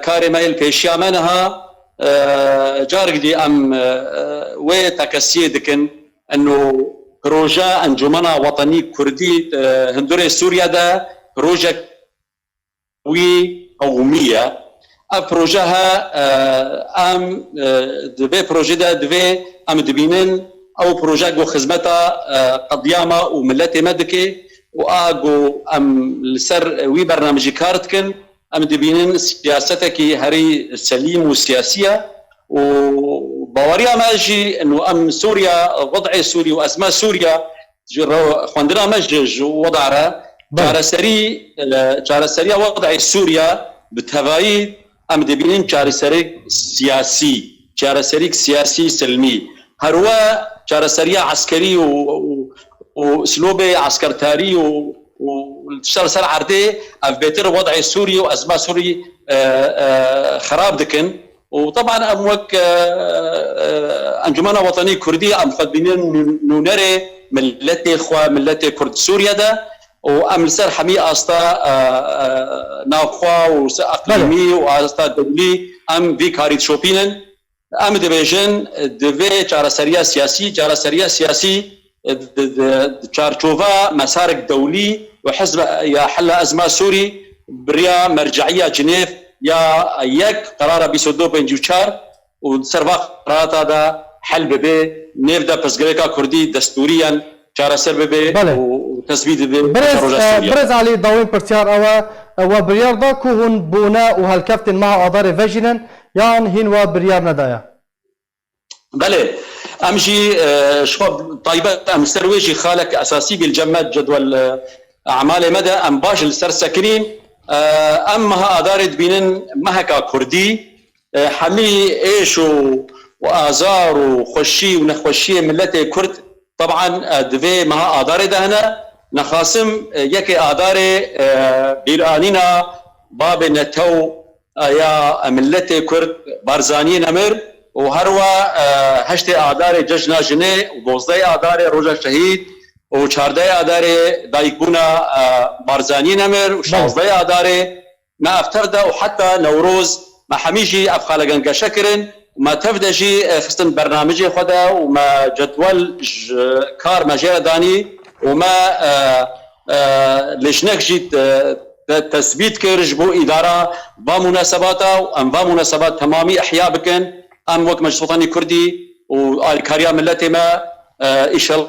karê me yê li pêşiya me niha, e, carek dî em, e, e, wê tekesiyê dikin. Eno proje Encûmena Wetanî Kurdî, e, hundirê Sûriye de projek wî qewimî ye. Ev proje he, e, em, e, di vê projê de divê em dibînin ew proje ku xizmeta, e, qediya me û miletê me dike û a ku em li ser wî bernamejî kar dikin, em dibînin siyasetekî herî selîm û siyasî ye û baweriya me jî eno em Sûriye, wed'ê Sûrî û ezma Sûriye ji re-, xwendina me ji, ji weda re Belê. çareserî, e, çareseriya wed'ê Sûriye bi tevayî em dibînin çareserîk siyasî, çareserîk siyasî silmî. Her we çareseriya eskerî û, û, û uslûbê eskertarî û, û tişta li ser erdê ev bêtir wed'ê Sûrî û ezma Sûrî, e, e, xerab dikin. û teban em wek, e, e, Encûmena Wetanî Kurdî em xwe dibînin nû-, nûnerê miletê xwe, miletê Kurd Sûriye de û em li ser hemî asta, e, e, navxwe û se-, Belê. Eqlîmî û asta dewlî em vî karî dişopînin. Em dibêjin, divê çareseriya siyasî, çareseriya siyasî, di, di, di çarçova mesarek dewlî û hizb ya hela ezma Sûrî, biriya merce'iya Cinêv ya yek, qerara bîst û du pêncî û çar û di ser va qerarata de hel bibe, nêv de pirsgirêka Kurdî destûriyen çareser bibe Belê. Û, û tesbît bibe Birêz, roja e, Sûriye. Birêz Alî, dawîn pirsiyar ew e, e, we biryar da ku hûn bûne û helkeftên meha Adarê vejînin, yan hîn we biryar nedaye? Belê, em jî, e, ji xwe taybet em li ser wê jî xalek esasî bî li cem me cedwel, e, emalê me de em baş li ser sekinîn. E, em meha Adarê dibînin meheka Kurdî, e, hemî êş û, û azar û xweşî û nexweşiyê miletê Kurd, teban, e, di vê meha Adarê de hene. Nexasim, e, yekê Adarê, e, bîranîna babê netew, e, ya miletê Kurd Barzaniyê nemir û herwa, e, heştê Adarê cejna jinê û dozdehê Adarê roja şehîd û çardehê Adarê dayikbûna, e, Barzaniyê nemir û Belê. Şazdehê Adarê me ev tev de û heta Newroz me hemî jî ev xalegan geşe kirin. Me tev de jî, e, xistin bernamijê xwe de û me cedwel ji kar me jê re danî û me, e, e, lêşnek jî te-, te-, tesbît kir ji bo îdara va munasebata û em va munasebat temamî ihya bikin. Em wek Meclis Wetanî Kurdî û alîkariya miletê me, e, îşel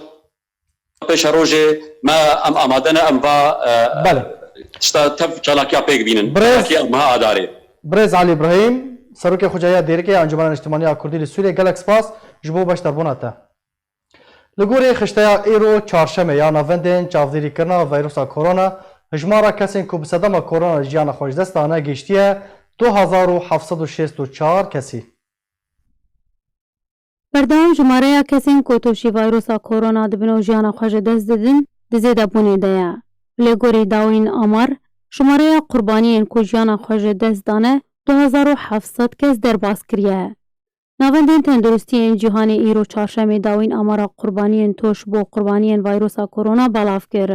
pêşerojê me em amade ne, em va, e, Belê. Tişta tev çalakiya pêk bînin. Birêz, Çalakiya meha Adarê. Birêz Alî Îbrahîm, Serokê Xucayiya Dêrikê ya Encûmena Niştimanî ya Kurdî li Sûriyê, gelek spas ji bo beşdarbûna te. Li gorî xişteya îro çarşemê ya navendên çavdêrîkirina vîrusa korona, hijmara kesên ku bi sedema korona jiyana xwe ji dest dane gihiştiye du hezar û heft sed û şêst û çar kesî. Berdewam jimareya kesên ku tûşî vîrusa korona dibin û jiyana xwe ji dest didin, di zêdebûnê de ye. Lê gorî dawîn amar, jimareya qurbaniyên ku jiyana xwe ji dest dane du hezar û heft sed kes derbas kiriye. Navendên tenduristiyên cîhanê îro çarşemê dawîn amara qurbaniyên toş bo qurbaniyên vîrusa korona belav kir.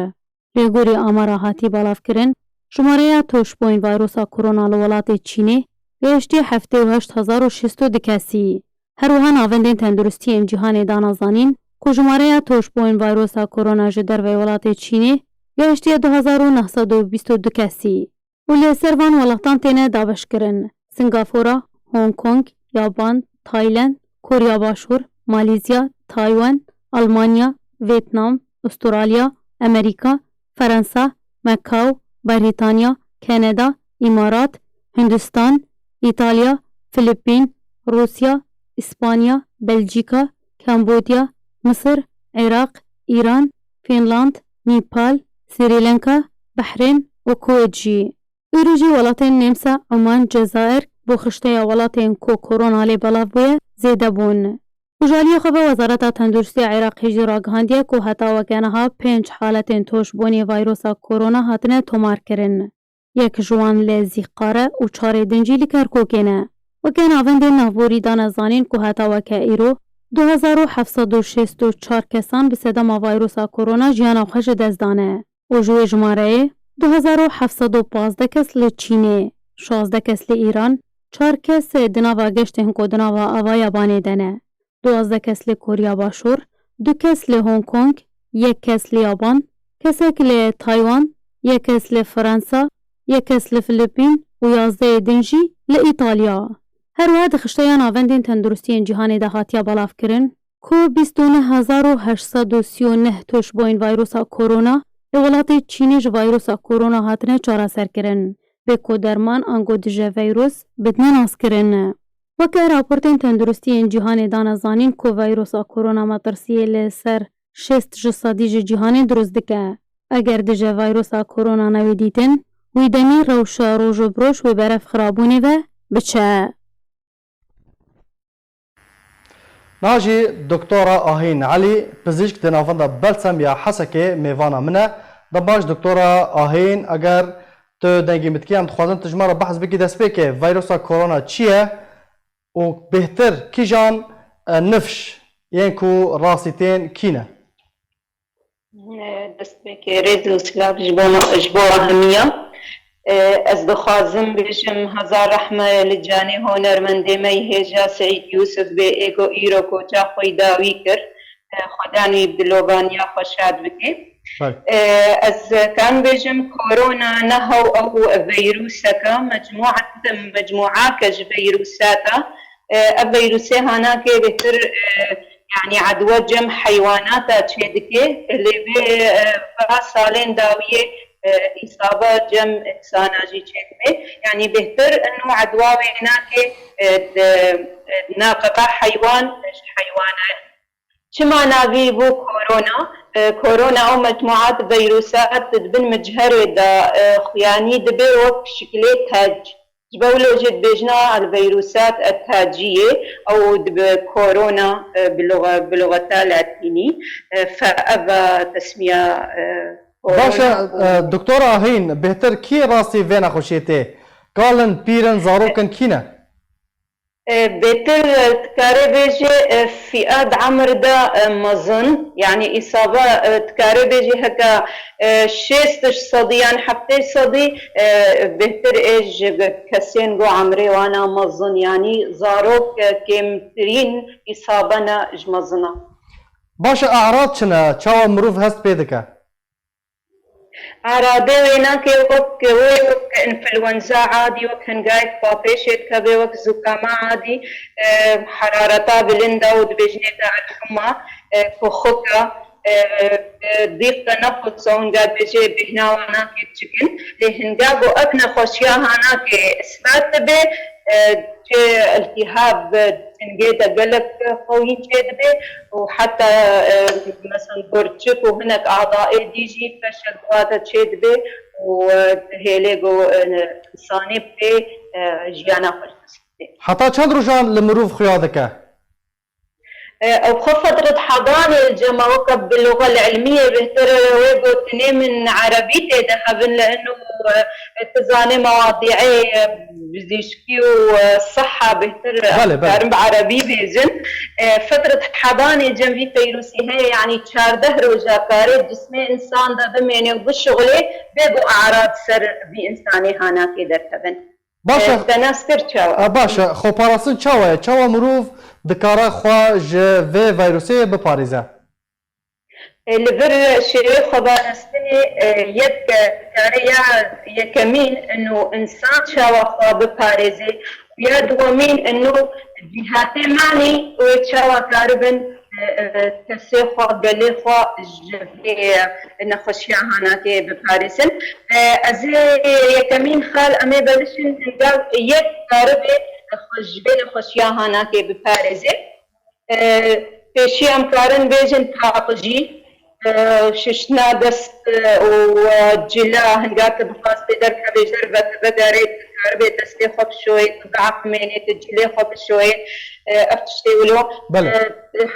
Lê gorî amara hatî belavkirin, jimareya toşbûyên vîrusa korona li welatê Çînê gihiştiye heftê û heşt hezar û şêst û du kesî. Her wiha navendên tenduristiyên cîhanê dana zanîn ku jimareya toşbûyên vîrusa korona ji derveyê welatê Çînê gihiştiye du hezar û neh sed û bîst û du kesî. Û li ser van welatan têne dabeşkirin, Singapora, Hong Kong, Yaban, Tayland, Korya Başûr, Malîzya, Taywan, Almanya, Vêtnam, Ustralya, Amerîka, Ferensa, Mekaw, Berîtanya, Kanada, Îmarat, Hindistan, Îtalya, Filipîn, Rûsya, Îspanya, Belcîka, Kambodya, Misir, Iraq, Îran, Fînland, Nîpal, Srî Lenka, Behrên û Kuwêt jî. Îro jî welatên Nemsa, Oman, Cezayir bo xişteya welatên ku korona lê belav bûye, zêde bûn. Û ji aliyê xwe ve Wezareta Tenduristiya Iraqê jî ragihandiye ku heta weke niha pênc haletên toşbûnê vîrusa korona hatine tomarkirin. Yek ji wan li Zîqar e û çarê din jî li Kerkûkê ne. Weke navendên navborî dane zanîn ku heta weke îro du hezar û heft sed û şêst û çar kesan bi sedema vîrusa korona jiyana xwe ji dest dane. Û ji wê jimareyê du hezar û heft sed û pazdeh kes li Çînê, şazdeh kes li Îran, çar kes di nava geştên ku di nava ava Yabanê de ne, duwazdeh kes li Korya Başûr, du kes li Hong Kong, yek kes li Yaban, kesek li Taywan, yek kes li Fransa, yek kes li Filipîn û yazdehê din jî li Îtalya. Her wiha di xişteya navendên tenduristiyên cîhanê de hatiye belavkirin, ku bîst û neh hezar û heşt sed û sî û neh toşbûyên vîrusa korona li welatê Çînê ji vîrusa korona hatine çareserkirin, bê ku derman ango dije vîrus bidine naskirin. Weke raportên tenduristiyên cîhanê dane zanîn ku vîrusa korona metirsiyê li ser şêst ji sedî ji cîhanê dirust dike. Eger dije vîrusa korona newê dîtin, wî demî rewşa roj û bi roj wê berev xirabûnê ve biçe. Niha jî Doktora Ahîn Elî, pizîşk di navenda Belsem ya Hesekê mêvana min e. Dem baş Doktora Ahîn, eger tu dengê min dikî, em dixwazin tu ji me re behs bikî destpêkê vîrusa korona çi ye? û bêhtir kîjan, e, nifş yên ku rastî tên kî ne? Destpêkê rêz û silav ji bo me, ji bo hemiya. Ez dixwazim bêjim hezar rehme li canê honermendê me yî hêja Seîd Yûsif bê ê ku îro koça xwe yî dawî kir. Xwedan wî bi dilovaniya xwe şad bike. Ez kan bêjim korona ne hew ew veyrûseke, mecmûa, mecmûake ji veyrûsata. Ev veyrûsê hanakê bêhtir, yanî edwa cem heywanata çêdike, lê vê va salên dawiyê îsaba cem insana jî çêdibe. Yanî bêhtir ino edwa wê nake, di naqeba heywan ji heywana. Çima navî bû korona? Korona ew mecmuat veyrûsat di bin micherê de xuyanî dibe wek şikilê tec. Ji bo wilo jî dibêjin a el veyrûsat el taciyê, ew dibe korona, e, bi luxe-, bi luxeta latînî, e, fe ev e tesmiya, e, Baş e, korona û e, Doktor Ahîn, bêhtir kî rastî vê nexweşiyê tê? Kal in, pîr in, zarok in, kî ne? E, bêtir, e, dikare bêje, e, fiya di emir de, e, mezin, yanî îsaba, e, dikare bêje heke, e, şêst sedî yan heftê sedî, e, bêhtir ê ji kesên ku emrê wana mezin, yanî zarok, e, kêmtirîn îsaba ne ji mezina. Baş e, e'rad çi ne? Çawa mirov hest pê dike? Eradê wênakê wek wê wek influenza adî, wek hingayek xwepêşê dikeve, wek zûkama adî, e, herareta bilind e û dibêjinê te elhuma, e, kuxik e, e, e, dîq tenefus û hinga dibêjê bêhna wanakê diçikin. Lê hinga ku ev nexweşiya hanakê isbat dibe, e, çi iltîhab, e, hingê de gelek xewî çêdibe û heta, e, mesela gurçik û hinek adaê dî jî feşek wate çêdibe û, e, hêlê ku, e, insanê pê, e, jiyana xwe ji dest dide. Heta çend rojan li mirov xuya dike? E, ew xwe fetret hedanê li cema weke bi luxel ilmiyê bêhtir wê gotinê min erebî tê dixebin li ino, e, tu zanê mewadîê, e, bizîşkî û, e, siha bêhtir, e, Belê, belê. Karin bi erebî bêjin. E, fetret hedanê cem vî feyrûsî heye, yanî çardeh roja karê cismê insan de bimêne û bişuxulê bê ku e'rad ser vî insanê hanakê derkevin. Baş e, E, te nas kir çawa? e, baş e, xweparastin çawa ye? Çawa mirov dikare xwe ji vê vayrûsê biparêze? E, li vir şêwê xweparastinê, e, yek, e, kare ya yekemîn ino insan çawa xwe biparêze, ya duwemîn ino cîhatê manî wê çawa karibin, e, e, kesê xwe, gelê xwe ji vê, e, nexweşiya hanakê biparêzin. E, ez ê yekemîn xal em ê belişin hinga yek karibe xwe ji vê nexweşiya hanakê biparêze. E, pêşî em karin bêjin paqijî, e, şiştina dest, e, û, e, cila hinga tu bixwastê derkevê ji derve tu vegerê, tu karibê destê xwe bişoyê, tu biefimênê, tu cilê xwe bişoyê, e, ev tiştê wilo. Belê. E,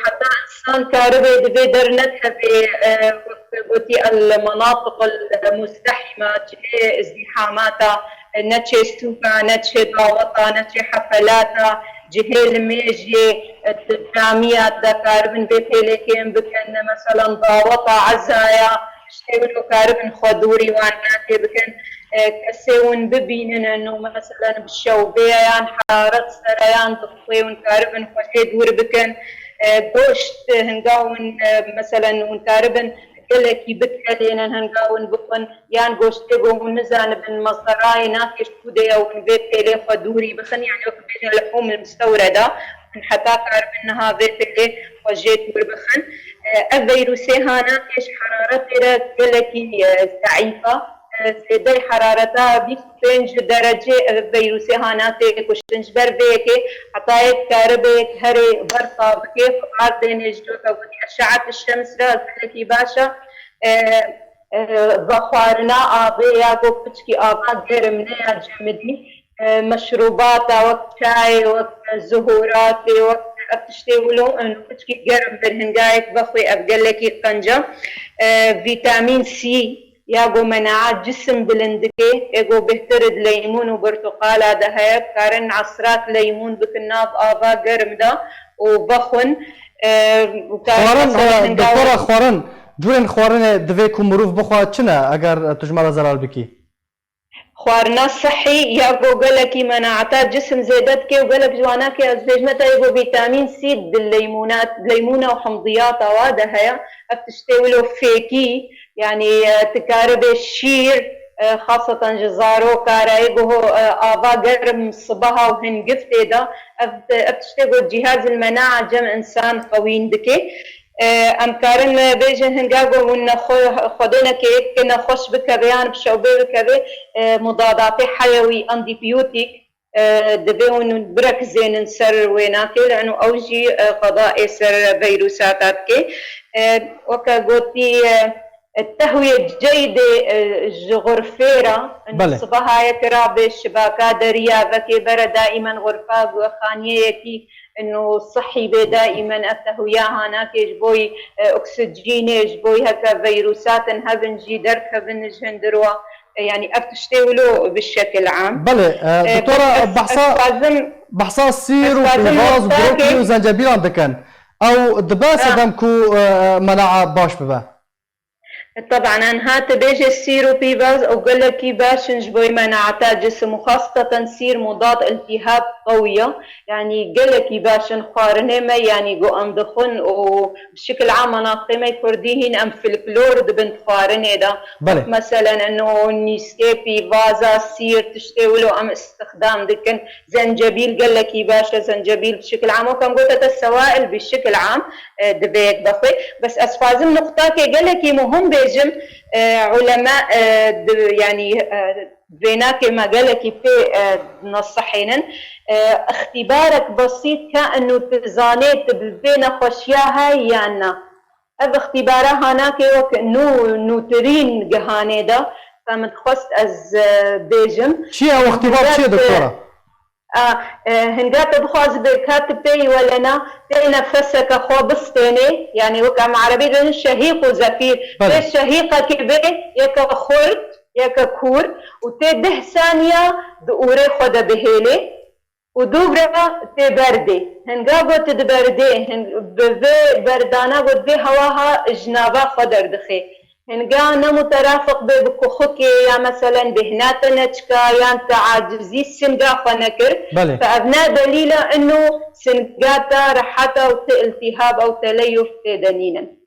heta insan karibê divê dernekevê, e, wek gotî el menatiq el mustehîma, cihê izdîhamata, neçê sûka, neçê daweta, neçê hefelata, cihê limêjê, di camiya de karibin vê pêlê kêm bikin, meselan daweta ezaya, tiştê wilo karibin xwe dûrî wan nakê bikin. E, kesê hûn bibînin, eno meselan bi şewbê yan heraret sere yan dixwê hûn karibin xwe jê dûr bikin. E, goşt hinga hûn, e, meselan hûn karibin gelekî bikelênin hinga hûn bixwin. Yan goştê ku hûn nizanibin mesderayê nakê ji ku de ye û hûn vê pêlê xwe dûrî bixin, yanî wek bêjin lihûm mistewreda, hûn heta karibin niha vê pêlê xwe jê dûr bixin. E, ev veyrûsê hanakê ji heraretê re gelekî, e, zeîf e. E, zêdey herareta bîst û pênc derecê, e, veyrûsê hanakê kuştin. Ji ber vê yekê heta yek karibe yek herê berfa bike, ardênê ji weke gotî eşeet şems re gelekî baş e. E, e, vexwarina avê ya ku piçkî ava germ ne ya cemidî, e, meşrûbata wek çayê, wek zuhûratê, wek ev tiştê wilo, e, piçkî germ bir hingayek vexwê ev gelekî qenc e. E, vîtamîn C, ya ku menaet cisim bilind dike, ê ku bêhtir di leymûn û birtuqala de heye, karin esrak leymûn bikin nav ava germ de û vexwin. E, û karin Xwarin, mesela e, hinga doktora, xwarin, curên xwarinê divê ku mirov bixwe çi ne eger tu ji me re zelal bikî? Xwarina sihî ya ku gelekî menaeta cisim zêde dike û gelek ji wana ke ez dibêjime te yê ku vîtamîn C di leymûna, leymûna û himdiyata wa de heye. Ev tiştê wilo fêkî, yanî, e, tu karibe şîr, e, xaseten ji zaroka re yê ku, e, ava germ sibeha û hingiftê de. Ev, ev tiştê ku cihazil menaa cem insan qewîn dike. E, em karin bêjin hinga ku hûn nexwe-, xwedê neke yek nexweş bikeve yan bi şewbê bikeve, e, mudadatê heyewî, antibiyotîk, e, divê hûn birekizênin ser wênakê, li eno ew jî, e, qedayê ser veyrûsata dike. E, weke gotî, e, tehwiyê ceydê, e, ji xurfê re, eno Belê. sibeha yek rabe şibaka deriya vekê bere daîmen xurfa xaniyeyekî eno sihî bê daîmen ev tehwiya hanakê ji boyî, e, oksijînê, ji boyî heke veyrûsatin hebin jî derkevin ji hindirwa. E, yanî ev tiştê wilo bi şekil am. Belê, e, E, doktora, bes ez, behsa, ez dixwazim, behsa sîr ez û dixwazim pîvaz, noktakê brokî û zencebîlan dikin. Ew dibe Ah. sedem ku, e, menaa baş bibe. Teban, niha tu bêje sîr û pîvaz ew gelekî baş in ji bo menaeta cisim û xaseten sîr mudad iltîhab qewî ye. Yanî gelekî baş in xwarinê me, yanî ku em dixwin û bi şikil am menatiqê me kurdî hîn em folklor dibin xwarinê de. Belê. Wek meselen eno nîskê, pîvaza, sîr, tiştê wilo em îstixdam dikin. Zencebîl gelekî baş e, zencebîl bi şikil am, wek em gote te sewail bi şikil am, e, divê yek vexwe. Bes ez xwazim nuqtakê gelekî muhim bêjim, e, ulema, e, di, yanî, e, vênakê me gelekî pê, e, nasihênin. E, îxtîbarek besît ke eno tu zanê tu bi vê nexweşiya heyî yan na. Ev îxtîbara hanakê wek nû, nûtirîn gihanê de, ka min dixwest ez, e, bêjim. Çi ye ew îxtîbar, çi ye, Hingat, e, doktora? A, e, hinga te bixwazi bê ka tu pêyî welena, tê nefeseke xwe bistênê, yanî wek em erebî dibêjin şehîq û zefîr. Belê. Tê şehîqekî bê yeke xurt, yeke kûr û tê deh saniya di ûrê xwe de bihêlê û dûvra tê berdê. Hinga got tu di berdê, hin-, bi vê berdana got vê hewa ha ji nava xwe derdixê. Hinga ne muterafiq bê bi kuxikê ya meselen bêhna te neçika yan te acizî singa xwe nekir. Belê. Fe ev ne delîl e ino singa te reheta û ti iltîhab ew teleyuf tê de nînin.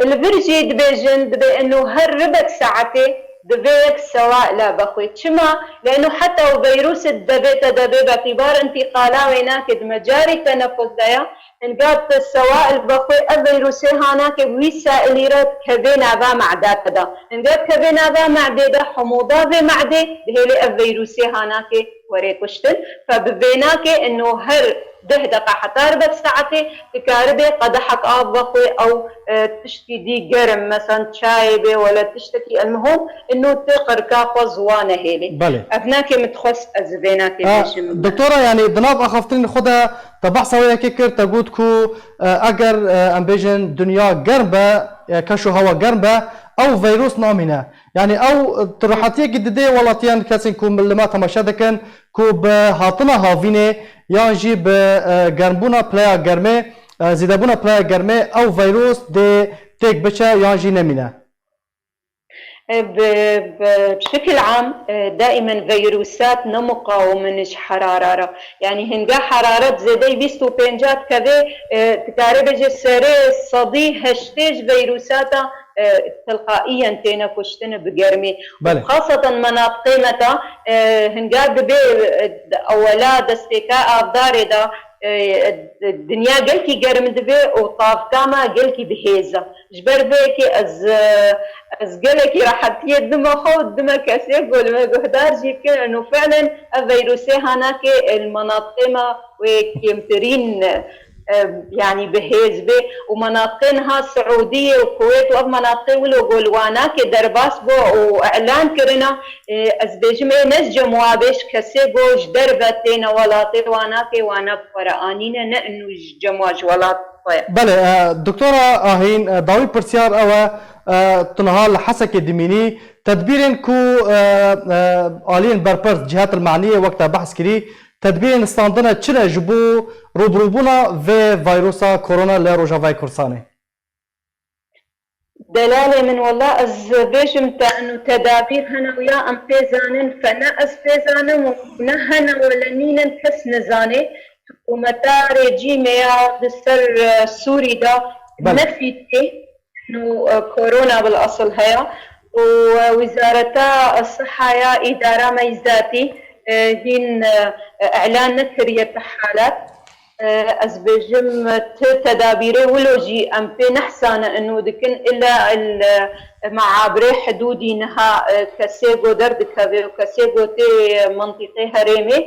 Li vir jî dibêjin, dibê ino her ribek saetê divê yek sewaila bexwê. Çima? Lê ino heta û veyrûsê di devê te de bê, betîbar întîqala wê nake, di mecarê tenefus de ya. Hinga tu sewail vexwe, ev veyrûsê hanake wî sailî re dikeve nava meda te de. Hinga dikeve nava medê de, hemûda vê medê dihêlê ev veyrûsê hanake werê kuştin. Fe bi vê nake ino her deh deqa heta ribek saetê dikaribê qedehek av vexwe ew, e, tiştî dî germ, meselen çayê bê wele tiştekî elmihom, ino tu qirka xwe ziwa nehêlê. Belê. Ev nake min dixwest ez vê nake A, bêjim. Doktora, yanî di nav axaftinên xwe de te behsa wê yekê kir, te got ku, e, eger, e, em bêjin dinya germ be, e, keş û hewa germ be, ew veyrûs namîne. Yanî ew, e, tu rehetiyekî didê welatiyan, kesên ku li me temaşe dikin, ku bi hatina havînê yan jî bi, e, germbûna pileya germê, e, zêdebûna pileya germê ew veyrûs dê têk biçe yan jî nemîne? E, bi, bi şikil am, e, daîmen veyrûsat ne muqawim in ji herara re. Yanî hinga heraret zêdeyî bîst û pênc dikeve, e, dikare bêje serê sedî heştê ji veyrûsata e, tilqaiyen têne kuştin bi germî. Belê. Xaseten menatiqê me ta, e, hinga dibê, e, ewela destpêka avdarê de, e, dinya gelkî germ dibe û tavka me gelkî bi hêz e. Ji ber vê yekê ez, e, ez gelekî rehetiyê dime xwe û dime kesê ku li me guhdar jî bikin. Û fiilen ev veyrûsê hanakê, e, li menatiqê me wê kêmtirîn, e, e, yanî bi hêz bê û menatiqê niha Siûdiyê û Kuwêt û ev menatiqê wilo ku li wanakê derbas bû û îlan kirine, e, ez bêjim ê ne ji cem wa bê, ji kesê ku ji derve têne welatê wanakê wana bi xwe re anîne, ne inu ji cem wa ji welat xwe ye. Belê, e, doktora Ahîn, e, dawî pirsiyar ew e, e, tu niha li Hesekê dimînî. Tedbîrên ku, e, e, aliyên berpirs, cihet el maniyê wek te behs kirî, tedbîrên standine çi ne ji bo rûbirûbûna vê vîrusa korona li Rojavayê Kurdistanê? Delalê min, wela ez bêjim te, eno tedabîr hene û ya em pê zanin, fe ne ez pê zanim û ne hene wele nînin, kes nizane. Hikûmeta rejîmê ya di ser, e, Sûrî de Belê. nefî tê, eno, e, korona bil esil heye û, e, Wizareta Siha ya îdara me yî zatî, e, hîn, e, îlan nekiriye ti halet. Ez bêjim, ti tedabîrê wilo jî em pê nehsane ino dikin, illa el meabirê hidûdî niha kesê go derdikeve û kesê go tê mintîqê herêmê,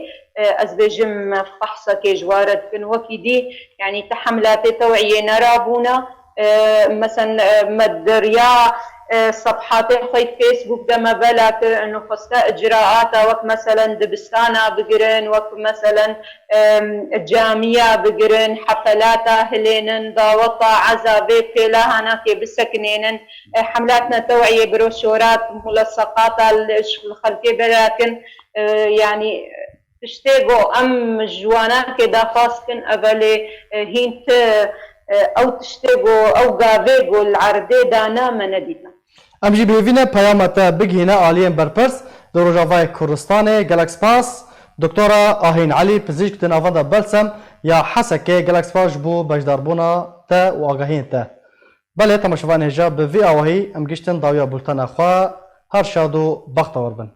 ez bêjim fehsekê ji ware dikin. Wekî dî, yanî ti hemlatê tewiyê nerabûne. Meselen, me di riya sefhatê xwe yê Facebook de me bela kir, û xweste icraata wek meselen dibistana bigirin, wek meselen camiya bigirin, hefelata hilênin, daweta eza vê pêla hanakê bisekinênin, hemlatne tewiyê broşorat, muleseqata li xelkê belakin, yanî tiştê go em ji wanakê daxwaz kin, evelê hîn ti ew tiştê go ew gavê go li erdê dana me nedîtin. Em jî bi hêvî ne peyama te bigihîne aliyên berpirs di Rojavayê Kurdistanê. Gelek spas. Doktora Ahîn Elî, pizîşk di navenda Belsem ya Hesekê, gelek spas ji bo beşdarbûna te û agahiyên te. Belê, temaşevanên hêja, bi vî awahî em giştin dawiya bultena xwe. Her şad û bextewar bin.